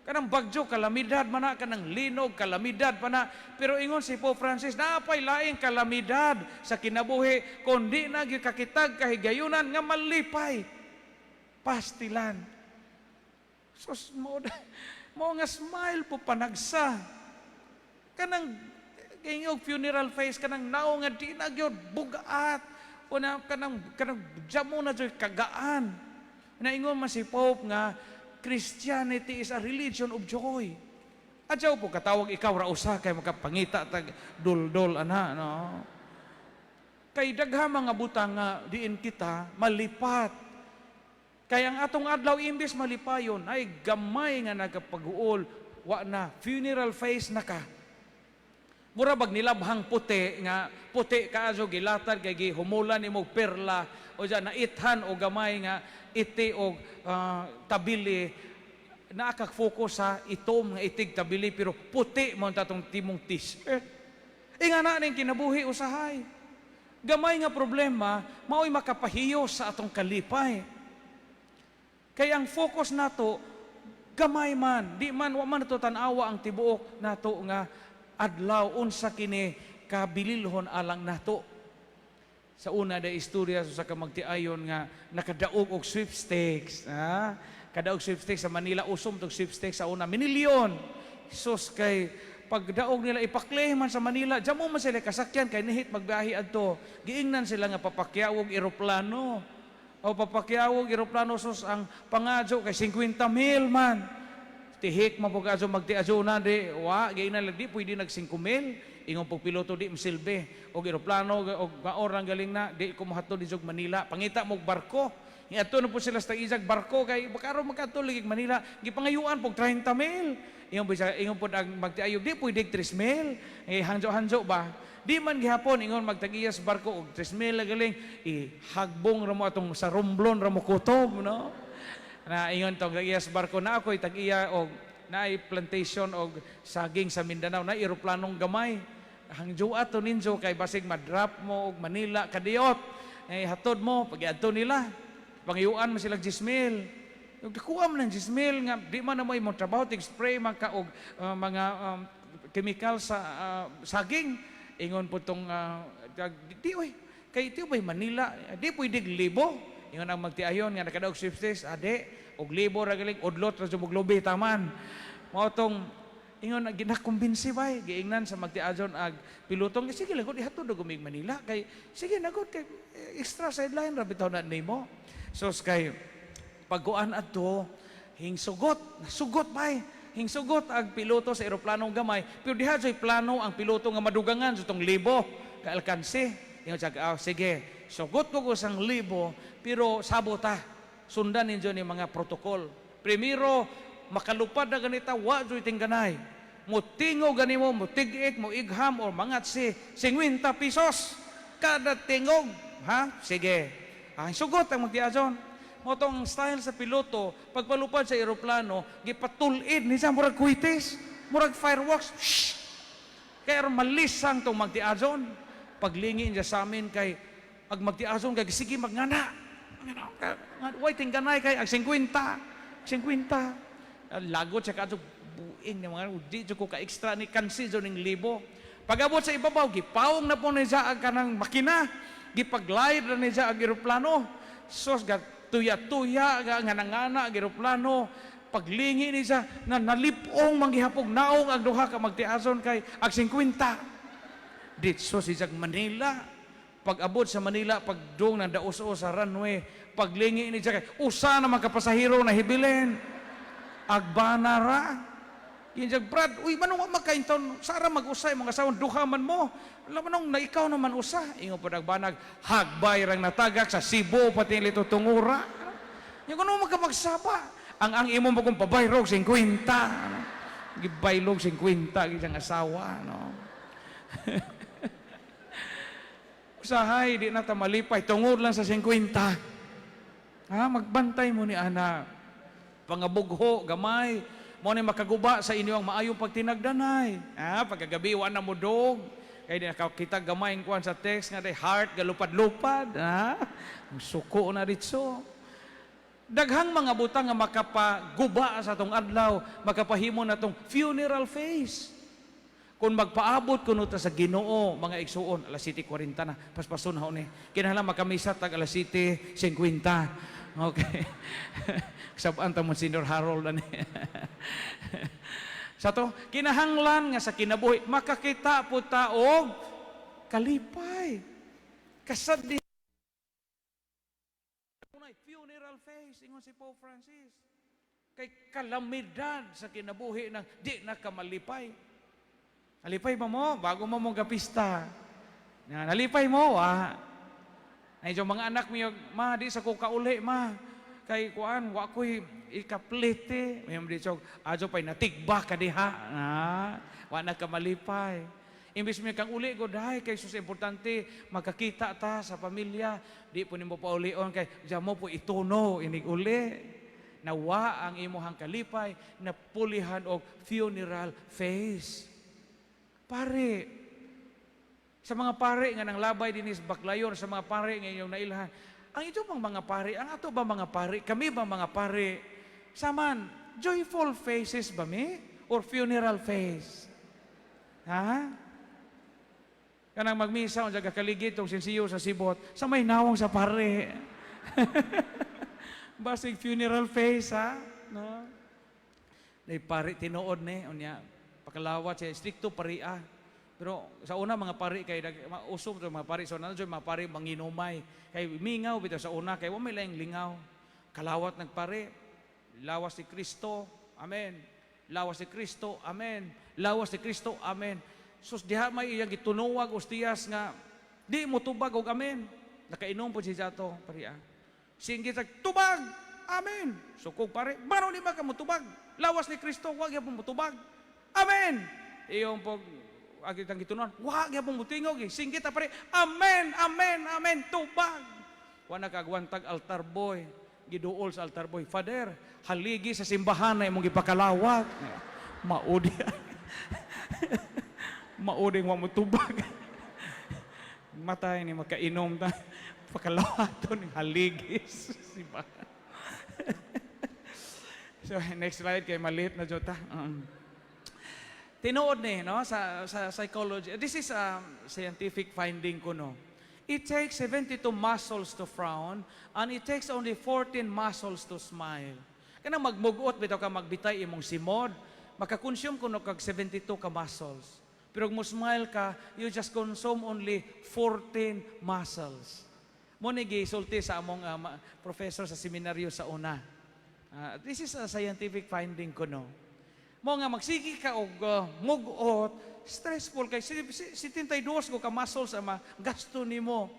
Kanang bagyo, kalamidad man na, kanang linog, kalamidad pa na. Pero ingon si Pope Francis, naapay laing kalamidad sa kinabuhi kung di na gyud kakitag kahigayunan nga malipay. Pastilan. Sus mo, mo nga smile po panagsa. Kanang ingog funeral face, kanang naong nga di na gyud bugat o na kanang jamo na jud kagaan. Naingon man si Pope nga Christianity is a religion of joy. Adyaw po katawag ikaw ra usa kay makapangita tag duldol ana, no? Kay dagha mga butang nga diin kita malipat. Kay ang atong adlaw imbes malipayon ay gamay nga nagapag-uol, wa na, funeral face na ka. Mura bag nilabhang puti nga puti kaayo gilatad kay gihumulan nimo perla o diyan naithan o gamay nga iti og tabili, naa ka focus sa itom nga itig tabili pero puti mo ang tatong timong t-shirt. Ingana ning kinabuhi usahay. Gamay nga problema mao'y makapahiyos sa atong kalipay. Kay ang focus nato gamay man, di man, wa man nato tan-awa ang tibuok nato nga adlaw, unsa kini kabililhon alang nato. Sa una da istorya sa ka magtiayon nga nakadaog og sweepstakes, ha? Kadaog sweepstakes sa Manila, usom tog sweepstakes sa una, minilyon. Sus, kay pagdaog nila ipa-claim man sa Manila, jamo man sila kasakyan kay nihit magbiyahe adto. Giingnan sila nga papakyawog eroplano. O papakyawog eroplano, sus, ang pangadyo kay 50 mil man. Tihik man po kadyo magtiadyo na di wa giingnan lang di pwede nag 5 mil. Ingon pog piloto, di masilbi og eroplano og maor ang galing na di ko mohatod di jog Manila, pangita mo og barko. Adto na po sila sa tag-isag barko kay baka ron makadto lagi Manila. Gipangayuan pog 30 mil. Ingon po siya, ingon po ang magtiayo, di pwede 3 mil. Eh, hangjo-hangjo ba? Di man gihapon, ingon magtag-iyas barko og 3 mil na galing, ihagbong ra mo atong sa Romblon ra mo kutob, no? Na ingon tong tag-iyas barko na ako'y tag-iya og naay plantation og saging sa Mindanao na eroplanong gamay. Hangjo ato ninjo kay basig madrop mo og Manila kadiyot. Eh, hatod mo pag-adto nila. Pangayuan mo sila 10 mil. Ug kuha man ng 10 mil nga di man na mo imong trabaho, tig spray man ka og mga chemical sa saging. Ingon po tong di oy kay ti bay Manila di pwede libo. Ingon ang magtiayon nga nakadaog sweepstakes, ade og libo ra galing, udlot ra jud lubi taman. Mao tong ingon ginakumbinsi bay, giingnan sa magtiayon ag pilotong, sige lang gud, ihatod og umig Manila kay sige na gud kay extra sideline ra bitaw na nimo. Sos kay pagkuan adto, hingsugot, sugot bay, hingsugot ang piloto sa eroplanong gamay, pero diha jud plano ang piloto nga madugangan sa tong libo ka alkanse. Ingon siya, "Ah, sige, sugot ko ko sang libo, pero sabota sundan ninyo ni mga protocol. Primero, makalupad na ganita, wa jud tingganay mo tingog gani mo, mo tig-ik, mo igham or mangat si 50 pesos kada tingog, ha? Sige." Ah, sugot ang magtiajon. Mo tong style sa piloto, pagpalupad sa eroplano, gipatul-id ni siya, murag kuwites, murag fireworks. Shh! Kaya aron malisang tong magtiajon. Paglingi niya sa amin kay ag magtiajon kay sige magngana. Way tingganay kay ag 50. 50. Lagot siya kadto buing ni mga di jud ko ka extra ni kansi jud ning libo. Pag-abot sa ibabaw, gipawong na po ni siya ang kanang makina. Gipaglide na ni siya ang eroplano. Sos, tuya-tuya, nga nangana ang eroplano. Paglingi ni siya, na nalipong manggihapog naong ang duha ka magtiason kay ag 50. Ditso si Jag Manila. Pag-abot sa Manila, pagdung ng daos sa runway, paglingi ni siya kay usa na mga kapasahero na hibilin. Agbanara. Ginjag, "Brad, uy, manong wa makaintawn, sara mag-usay mga asawa, duha man mo. Alam manong na ikaw naman usa." Ingon po nagbanag, "Hagbay rang natagak sa Cebu, pati lito tungura." Yung kuno magkamagsaba. Ang imo mo kung pabayrog 50. Ano? Gibaylog 50 gisang asawa, no? Usahay di na ta malipay tungod lang sa 50. Ha, magbantay mo ni ana. Pangabugho gamay mo ni makaguba sa inyo ang maayong pagtinagdanay. Ha, pagkagabi wa na mo dog. Kay di nakakita gamay ang kuan sa text nga day heart galupad-lupad, ha? Suko na ditso. Daghang mga butang nga makapaguba sa atong adlaw, makapahimo na tong funeral face. Kung magpaabot kuno ta sa Ginoo, mga igsuon, alas 7:40 na, paspason ha ni. Kinahanglan makamisa tag alas 7:50. Okay. Sabaan ta mo Senior Harold ani. Sa to, kinahanglan nga sa kinabuhi makakita po ta og kalipay. Kasad di funeral face, ingon si Pope Francis. Kay kalamidad sa kinabuhi ng di na ka malipay. Nalipay ba mo? Bago mo mong gapista. Na, nalipay mo, ah. Ay, yung mga anak mo, "Ma, di sa ko kauli, ma. Kay kuan, wa ko'y ikaplite." May mga dito, "Adyo pa'y natigba ka diha." Ah, wa na ka malipay. Imbis mo kang uli ko, dahil kay sus importante, magkakita ta sa pamilya. Di po nimo paulion kay diyan mo po ituno, inig uli. Nawa ang imuhang kalipay na pulihan og funeral face. Pare, sa mga pare nga nang labay dinis Baclayon, sa mga pare nga inyong nailhan, ang ito bang mga pare, ang ato ba mga pare, kami ba mga pare, saman, joyful faces ba mi? Or funeral face? Ha? Kanang magmisa, unsa kaligid tong sinsiyo sa sibot, sa may nawong sa pare. Basig funeral face, ha? No? Day pare tinuod ni, unya, pakalawat siya, stricto paria. Pero sa una mga pari kay usom to mga pari sa una mga pari manginumay kay mingaw bitaw sa una kay wa may laing lingaw. Kalawat nagpare, lawas ni Kristo, amen. Lawas ni Kristo, amen. Lawas ni Kristo, amen. Sus, diha may iyang gitunuwag ostiyas nga di mo tubag og amen. Nakainom po siya ato, pari ah. Singgit sa tubag, amen. Sukog pare, baro di ba ka mo tubag? Lawas ni Kristo, wag gyapon mo tubag. Amen. Iyong pog agit ang gitunuan, wag gyapon mo tingog eh. Singgit pare, amen, amen, amen, tubag. Wa nakagwantag altar boy, giduol sa altar boy. "Father, haligi sa simbahan na imong gipakalawat." Maudi. Maudi wa mo tubag. Matay ni makainom ta. Pakalawaton ni haligi sa simbahan. So next slide kay malit na jud ta. Tinuod ni no sa psychology. This is a scientific finding ko, no. It takes 72 muscles to frown and it takes only 14 muscles to smile. Kanang magmugot bitaw ka, magbitay imong simod, makakonsume kuno kag 72 ka muscles. Pero kung mo smile ka, you just consume only 14 muscles. Mo ni gisulti sa among professor sa seminaryo sa una. This is a scientific finding ko, no. Mo nga magsige ka og mugot, stressful kay 72 ko ka muscles ang gasto nimo.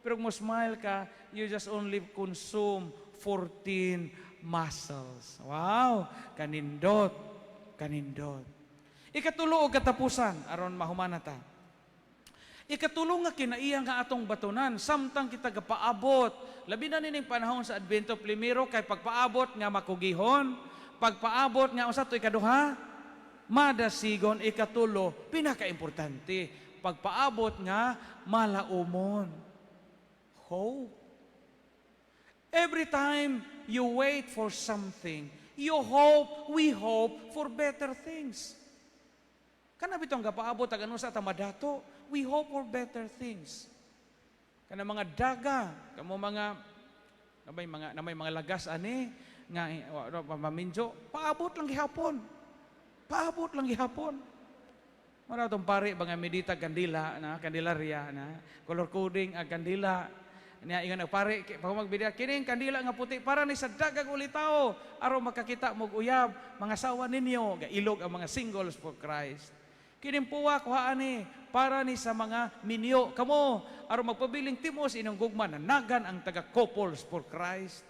Pero kung mo smile ka, you just only consume 14 muscles. Wow, kanindot, kanindot. Ikatulo og katapusan aron mahumana ta. Ikatulo nga kinaiya nga atong batunan samtang kita gapaabot. Labi na nining panahon sa Advento, primero kay pagpaabot nga makugihon, pagpaabot nga unsa to ikaduha? Madasigon. Ikatulo, pinakaimportante, pagpaabot nga malaumon. Hope. Every time you wait for something, you hope, we hope for better things. Kana bitong gapaabot ag ano sa ta madato, we hope for better things. Kana mga daga, kamo mga na may mga lagas ani nga maminjo, paabot lang gihapon. Paabot lang gihapon. Mara tong pare ba nga medita kandila na, kandilarya na, color coding ang kandila. Niya ingon ang pare, pag magbidya, kining kandila nga puti para ni sa dagag ulitawo aron makakita mo uyab, mga asawa ninyo, gailog ang mga Singles for Christ. Kining puwa, kuhaan ni para ni sa mga minyo kamo aron magpabiling timos inyong gugma, nanagan ang taga Couples for Christ.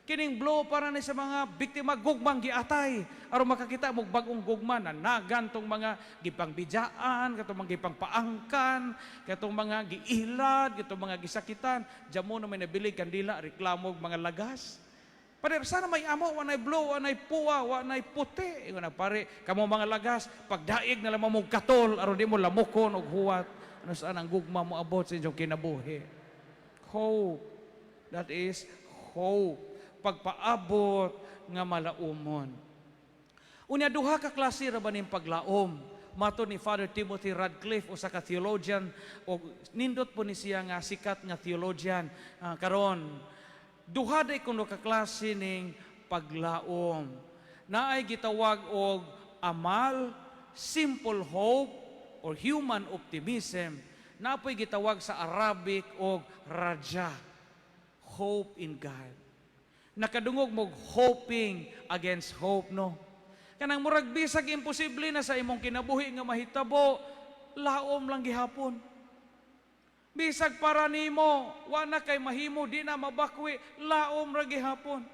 Kining blue para ni sa mga biktima gugmang giatay aron makakita mo bagong gugma, nanagan tong mga gipangbijaan, katong mga gipangpaangkan, katong mga giilad, katong mga gisakitan. Diyan mo na may nabilig kandila, reklamo og mga lagas. Pader, sana may amo, wanay blue, wanay puwa, wanay puti. Ingon na pare, kamo mga lagas, pagdaig na lamang mo katol, aron di mo lamukon og huwat. Ano saan ang gugma mo abot sa inyong kinabuhi? Hope. That is hope. Pagpaabot nga malaumon. Unya, duha ka klase ra ba ning paglaom? Matod ni Father Timothy Radcliffe, usa ka theologian og nindot po ni siya nga sikat nga theologian karon. Duha day kuno ka klase ning paglaom. Naay gitawag og amal, simple hope or human optimism. Napoy gitawag sa Arabic og raja, hope in God. Nakadungog mo hoping against hope, no? Kanang murag bisag imposible na sa imong kinabuhi nga mahitabo, laom lang gihapon. Bisag para nimo, wa na kay mahimo, di na mabakwi, laom ra gihapon.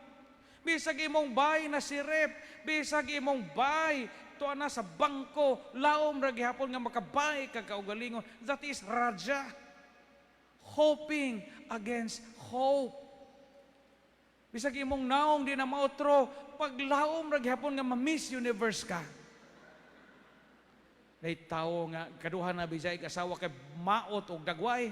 Bisag imong bay na sirep, bisag imong bay tuwa na sa bangko, laom ra gihapon nga makabay kag kaugalingon. That is raja. Hoping against hope. Bisag imong naong di na maotro, paglaom ra gihapon nga ma-Miss Universe ka. Nay tawo nga kaduha na bijay asawa kay maot og dagway.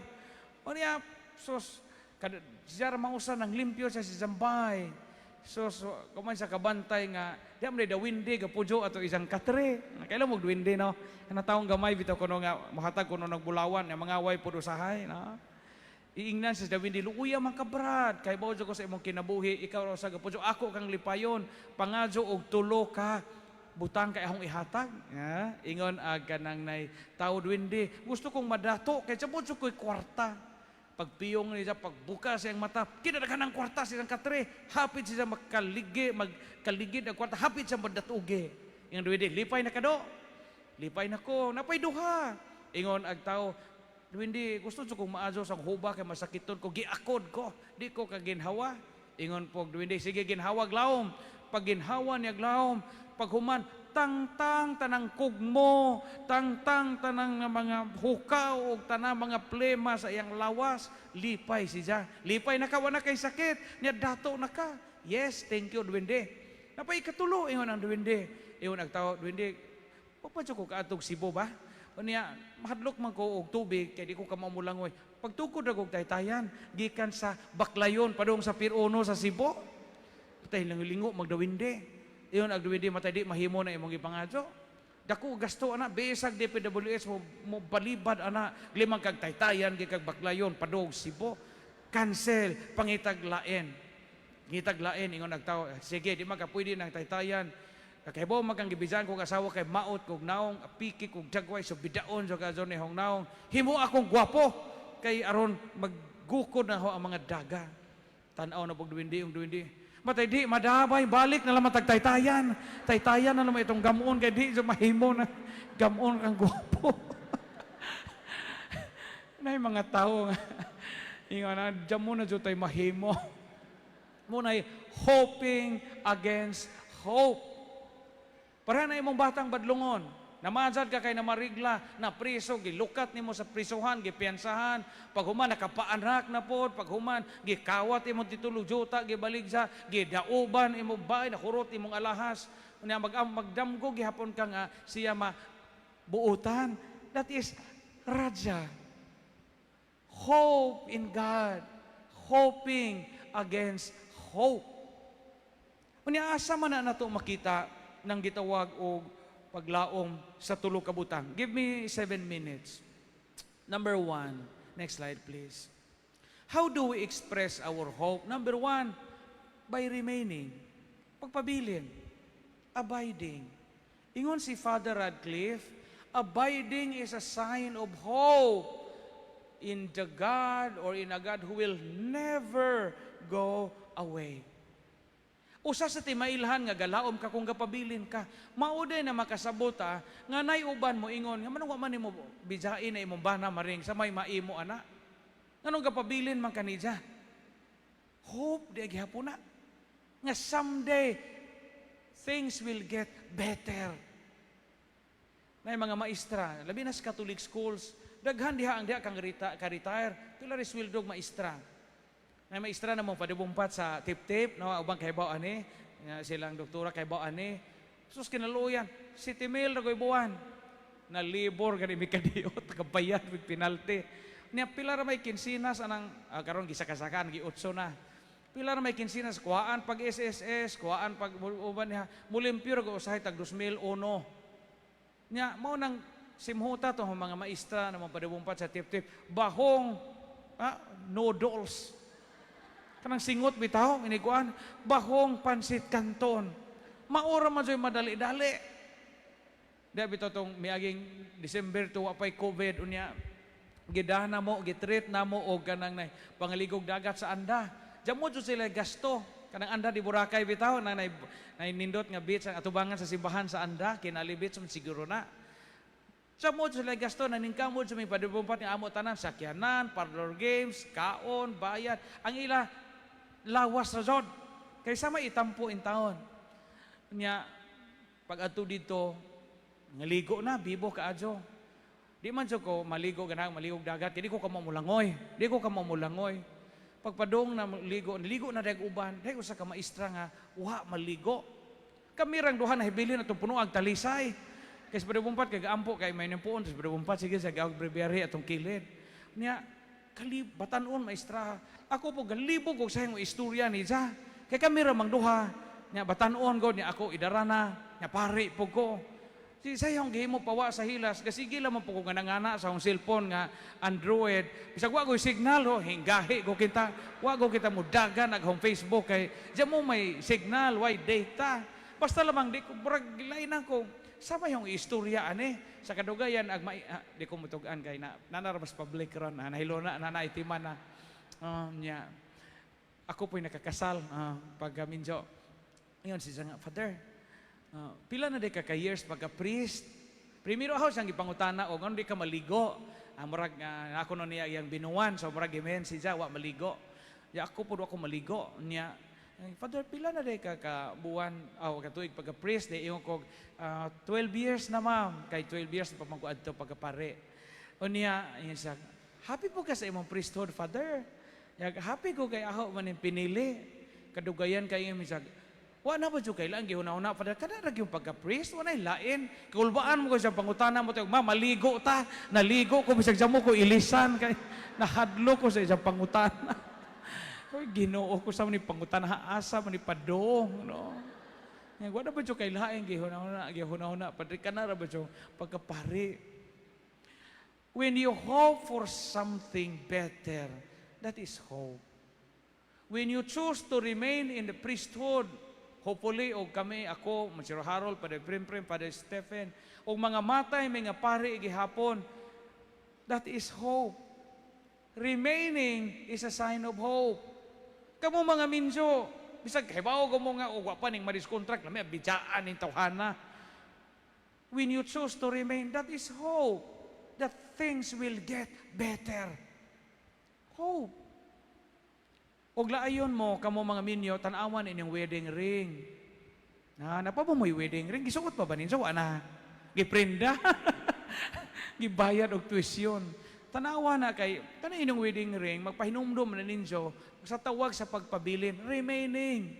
O niya, sus, kad, siya ra mangusa ng limpyo sa si Zambay. Sus, kuman sa kabantay nga, di man duwende, gapuyo ato isang katre. Kailan mo duwende, no? Kana taong gamay, bitaw kuno nga, mahatag kuno nagbulawan, nga mga way po usahay, no? Iingnan sa duwende, "Luoya man ka, Brad, kay bawo ko sa imong kinabuhi, ikaw raw sa gapuyo, ako kang lipayon, pangadyo og tulo ka butang kay akong ihatag." Ya, ingon ag kanang nay tao duwende, "Gusto kong madato kay sabot ko'y kwarta." Pagpiyong niya, pagbuka siyang mata, kinadaghan ng kwarta siyang katre, hapit siya magkaligi, magkaligid ang kwarta, hapit siya madatuge. Ingon duwende, "Lipay na kado." "Lipay na ko, napay duha." Ingon ag tao, "Duwende, gusto kong maadyo sa huba kay masakiton ko, giakod ko, di ko kaginhawa." Ingon po, duwende, "Sige, ginhawag laom." Pag ginhawa niya laom, paghuman, tangtang tanang kugmo, tangtang tanang nga mga hukaw og tanang mga plema sa iyang lawas, lipay siya. "Lipay na ka, wala kay sakit, niya dato na ka." "Yes, thank you, duwende." "Napay ikatulo," ingon ang duwende. Ingon ang tao, "Duwende, papadyo ko kaadtog Cebu ba? O niya, mahadlok man ko og tubig, kay di ko kamo mulangoy." Pagtukod ra og taytayan, gikan sa Baclayon, padung sa Pier 1 sa Cebu. Patay lang lingo magdawinde. Iyon ang duwende, "Matay di mahimo na imong gipangadyo. Dako gasto ana, bisag DPWH mo balibad ana, limang kag taytayan gikag Baclayon padung Cebu. Cancel, pangitag lain." Ngitag lain, ingon nagtao, "Sige, di man ka pwede ng taytayan. Kay bo magang gibisan kong asawa kay maot kog naong, apiki kog dagway, so bidaon sa kadyo ni hong naong. Himo akong gwapo kay aron maggukod na ho ang mga daga." Tan-aw na pag duwende yung duwende. "Matay di, madabay, balik na lang tagtaytayan. Taytayan na naman itong gamon kay di so mahimo na gamon kang gwapo." Nay mga tao nga, ingon na, diyan mo na dyan tayo mahimo. Muna'y hoping against hope. Para na imong batang badlungon, namazad ka kay namarigla, na priso, gilukat nimo sa prisuhan, gipiyansahan, paghuman nakapaanak na pod, paghuman gikawat imong titulo juta, gibalig sa, gidauban imong bahay, nakurot imong alahas. Unya mag magdamgo gihapon ka nga siya ma buutan. That is raja. Hope in God. Hoping against hope. Unya asa man na nato makita ng gitawag og paglaom sa tulo ka butang? Give me 7 minutes. Number one, next slide, please. How do we express our hope? Number one, by remaining. Pagpabilin. Abiding. Ingon si Father Radcliffe, abiding is a sign of hope. in the God or in a God who will never go away. Usa sa timailhan nga galaom ka kung gapabilin ka, mao na makasabot nga nay uban mo ingon nga manong wa man nimo bijain na imong bana maring sa may maimo ana. Nganong gapabilin man kanija? Hope di gihapon na nga someday things will get better. Nay mga maestra, labi na sa Catholic schools, daghan diha ang diha kang ka-retire, pila ri sweldo og maestra. Nay maestra na mo padubumpat sa tip-tip, no, ubang kahibaw ani, nga silang doktora kahibaw ani. Sus, kinaluyan, 7 mil ra koy buwan. Na libor gani mi kadiot, kabayad with penalty. Nya pila ra may kinsinas anang karon gisakasakan gi 8 na. Pila ra may kinsinas, kuhaan pag SSS, kuhaan pag uban niya, mulimpyo ra ko usahay tag 2001. Nya mao nang simhuta to mga maestra na mo padubumpat sa tip-tip, bahong noodles. Kanang singot bitaw, iniguan, bahong pansit canton. Maura man jud madali-dali. Di bitaw tong miaging December to, wa pay COVID unya, gidana mo, gitreat na mo og kanang nay pangaligog dagat sa Anda. Diyan mo jud sila gasto. Kanang Anda di Boracay bitaw na nay, nay nindot nga beach ang atubangan sa simbahan sa Anda, Kinali Beach man siguro na. Sa mo sila gasto na ningkamod sa may padubumpat nga amo tanan, sakyanan, parlor games, kaon, bayad. Ang ila lawas ra jud. Kaysa may itampo in taon. Nya pag adto dito ngaligo na bibo kaadyo. Di man jud ko maligo, ganang maligog dagat, di ko kamo mulangoy. Di ko kamo mulangoy. Pagpadong na ligo, naligo na dag uban, dahil usa ka maestra nga wa maligo. Kami rang duha na hibilin atong puno ang talisay. Kay sa padubumpat kay gaampo kay may nimpuon sa padubumpat, sige sa gaog breviary atong kilid. Nya kali batanon maestra. Ako po galibog og sa imong istorya ni siya. Kay kami ra mang duha. Nya batanon god nya ako idarana, nya pari po ko. Si sa iyong gihimo pawa sa hilas, kasi sige lang man po ko nga sa akong cellphone nga Android. Bisag wa ko signal ho, hinggahi ko kita. Wa ko kita mudagan ag home Facebook kay diyan mo may signal, way data. Basta lamang di ko murag lain ko. Sama yung istorya ani sa kadugayan ag mai, di ko mutug-an kay na nanarabas public ron na nahilo na na naitiman na. Nya ako po'y nakakasal pag minjo. Ngayon siya nga, "Father, pila na di ka ka years pagka priest?" Primero ako siyang gipangutana og ano di ka maligo. Murag ako no niya iyang binuwan, so murag gimen siya wa maligo. Ya ako pud ako maligo niya. "Ay, Father, pila na di ka ka buwan aw ka tuig pagka priest?" Di ingon ko, "12 years na, ma'am." Kay 12 years pa man ko adto pagka pare. Unya, ingon siya, "Happy po ka sa imong priesthood, Father?" Yag, "Happy ko kay ako man yung pinili." Kadugayan kay misag, wa na ba jud kailan gihuna-huna, Father, kada ra gyud pagka-priest, wa nay lain. Kulbaan mo ko sa pangutana mo, ma, maligo ta. Naligo ko bisag mo ko ilisan kay nahadlo ko sa isang pangutana. Oy, Ginoo ko sa ni pangutana, asa man ni padong, no. Nga wa na ba jud kay lain gihuna-huna, gihuna-huna, padre kana ra ba jud pagkapari. When you hope for something better, that is hope. When you choose to remain in the priesthood, hopefully, og kami, ako, Monsignor Harold, Padre Primprim, Padre Stephen, og mga matay, mga pari gihapon, that is hope. Remaining is a sign of hope. Kamo mga minjo, bisag kahibaw ko mo nga, og wa pa ning madiskontrakt, lami, bidjaan ning tawhana. When you choose to remain, that is hope that things will get better. Hope. Og laayon mo, kamo mga minyo, tanawan inyong wedding ring. Na, napa mo mo'y wedding ring? Gisuot pa ba ninyo? Wa na. Giprenda. Gibayad og tuition. Tanawa na kay, kanang inyong wedding ring, magpahinumdum na ninyo sa tawag sa pagpabilin, remaining.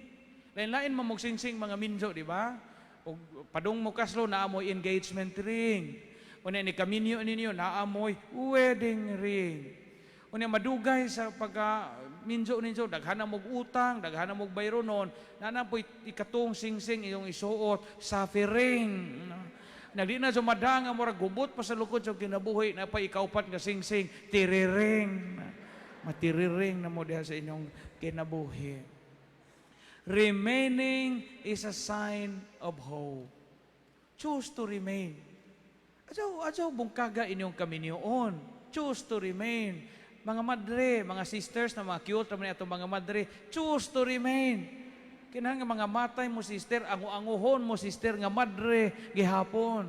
Lain-lain mo magsingsing mga minyo, di ba? Og padung mo kaslo, naa mo'y engagement ring. Unya ni kaminyo ninyo, naa mo'y wedding ring. Unya madugay sa pagka minjo ninyo, daghan na mog utang, daghan na mog bayronon, na na po'y ikatong singsing iyong isuot, suffering. No? Nagdi na sumadang nga murag gubot pa sa lukod sa kinabuhi na pa ikaupat nga singsing, tiriring. Matiriring na mo diha sa inyong kinabuhi. Remaining is a sign of hope. Choose to remain. Adyaw, adyaw bungkaga inyong kaminyoon. Choose to remain. Mga madre, mga sisters na mga cute naman atong mga madre, choose to remain. Kinahanglan nga mga matay mo, sister, angu-anguhon mo, sister, nga madre gihapon.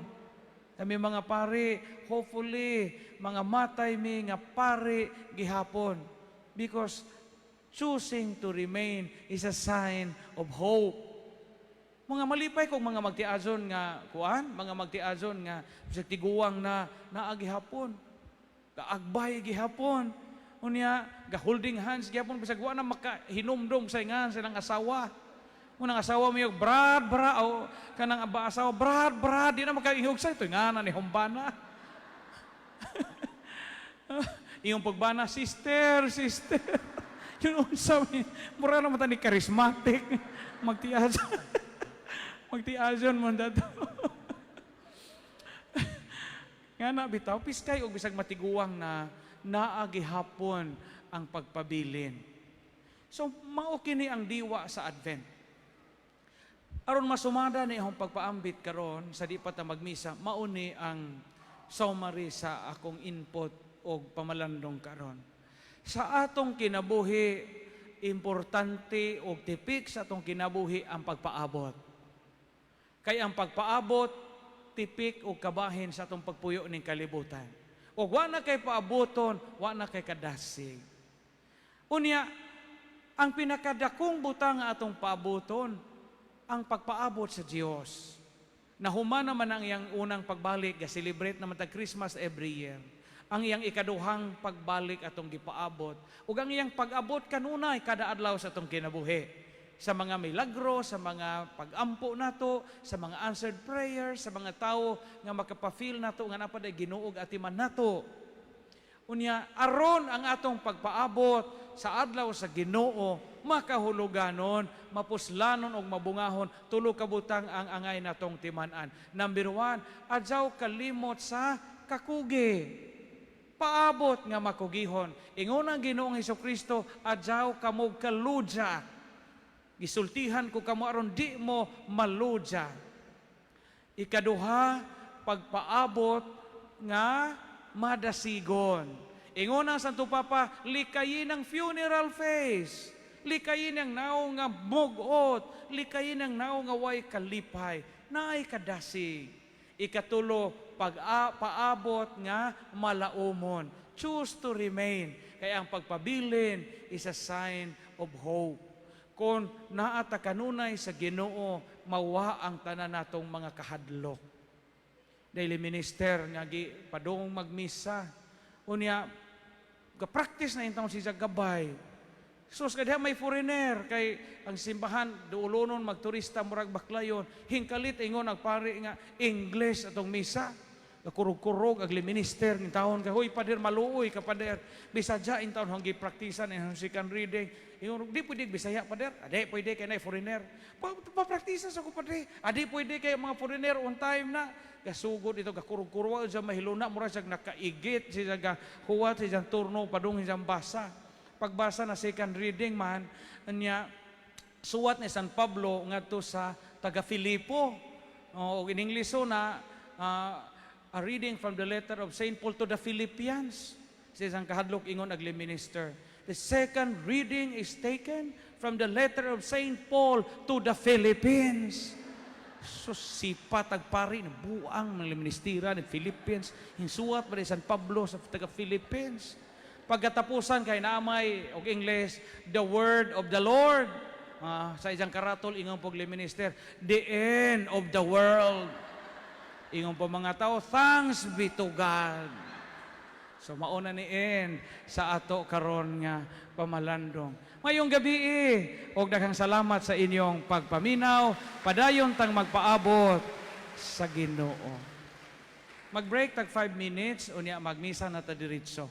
Kami mga pari, hopefully, mga matay mi nga pari gihapon. Because choosing to remain is a sign of hope. Mga malipay kong mga magtiazon nga kuan, mga magtiazon nga bisag tiguang na naa gihapon. Kaagbay gihapon. Unya, ga holding hands gihapon bisag wa na makahinumdom sa ingan silang asawa. Unang asawa mo yung brad, brad, o kanang aba asawa, "Brad, brad," di na makaihog sa ito. Nga na ni humbana. Iyong pagbana, "Sister, sister." Yun unsa mi, mura naman ta ni charismatic. Magtiazon. Magtiazon mo dato. Nga na bitaw, piskay og bisag matiguang na, naa gihapon ang pagpabilin. So mao kini ang diwa sa Advent. Aron masumada ni akong pagpaambit karon sa di pa ta magmisa, mao ni ang summary sa akong input og pamalandong karon. Sa atong kinabuhi, importante og tipik sa atong kinabuhi ang pagpaabot. Kay ang pagpaabot, tipik og kabahin sa atong pagpuyo ning kalibutan. Og wa na kay paaboton, wa na kay kadasig. Unya, ang pinakadakong butang nga atong paaboton, ang pagpaabot sa Dios. Nahuman naman ang iyang unang pagbalik, ga-celebrate naman tag Christmas every year. Ang iyang ikaduhang pagbalik atong gipaabot, ug ang iyang pag-abot kanunay kada adlaw sa atong kinabuhi. Sa mga milagro, sa mga pag-ampo nato, sa mga answered prayers, sa mga tao nga makapa-feel nato nga naa pa Ginoo og atiman nato. Unya, aron ang atong pagpaabot sa adlaw sa Ginoo makahuluganon, mapuslanon og mabungahon, tulo ka butang ang angay natong timan-an. Number 1, adyaw kalimot sa kakugi. Paabot nga makugihon. Ingon ang Ginoong Kristo, "Adyaw kamo kaludya. Gisultihan ko kamo aron di mo maludya." Ikaduha, pagpaabot nga madasigon. Ingon ang Santo Papa, "Likayin ang funeral face. Likayin ang naong nga mugot. Likayin ang naong nga way kalipay. Naay kadasig." Ikatulo, pag paabot nga malaumon. Choose to remain. Kaya ang pagpabilin is a sign of hope. Kung naa ta kanunay sa Ginoo, mawa ang tanan natong mga kahadlok. Daily minister nga gi padung magmisa. Unya, ga-practice na intawon siya gabay. Sus, kadha may foreigner kay ang simbahan duulonon magturista, murag Baclayon. Hingkalit ingon ang pari nga English atong misa. Gakurog-kurog ag minister intawon ka, "Hoy pader, maluoy ka, pader." Bisaya intawon hang gipraktisan ang second reading. Ingon, "Di pwede Bisaya, pader." "Adi pwede kay nay foreigner." "Pa, papraktisa sa ko, pader." "Adi pwede kay mga foreigner on time na." Gasugod ito, gakurog-kurog siya mahiluna, mura siya nakaigit siya ga huwat siya turno padung siyang basa. Pagbasa na second reading man, anya suwat ni San Pablo ngadto sa taga Filipo. O in English na a reading from the letter of Saint Paul to the Philippians. Sa isang kahadlok ingon agli minister, "The second reading is taken from the letter of Saint Paul to the Philippines." So sipat agpari na buang ng ministira ni Philippines, hinsuwat ba ni San Pablo sa taga Philippines. Pagkatapusan kay naamay og English, "The word of the Lord." Sa isang karatol ingon pog minister, "The end of the world." Ingon po mga tao, "Thanks be to God." So mauna ni end sa ato karon nga pamalandong. Mayong gabi eh, og daghang salamat sa inyong pagpaminaw, padayon tang magpaabot sa Ginoo. Mag-break tag 5 minutes, unya magmisa na ta diretso.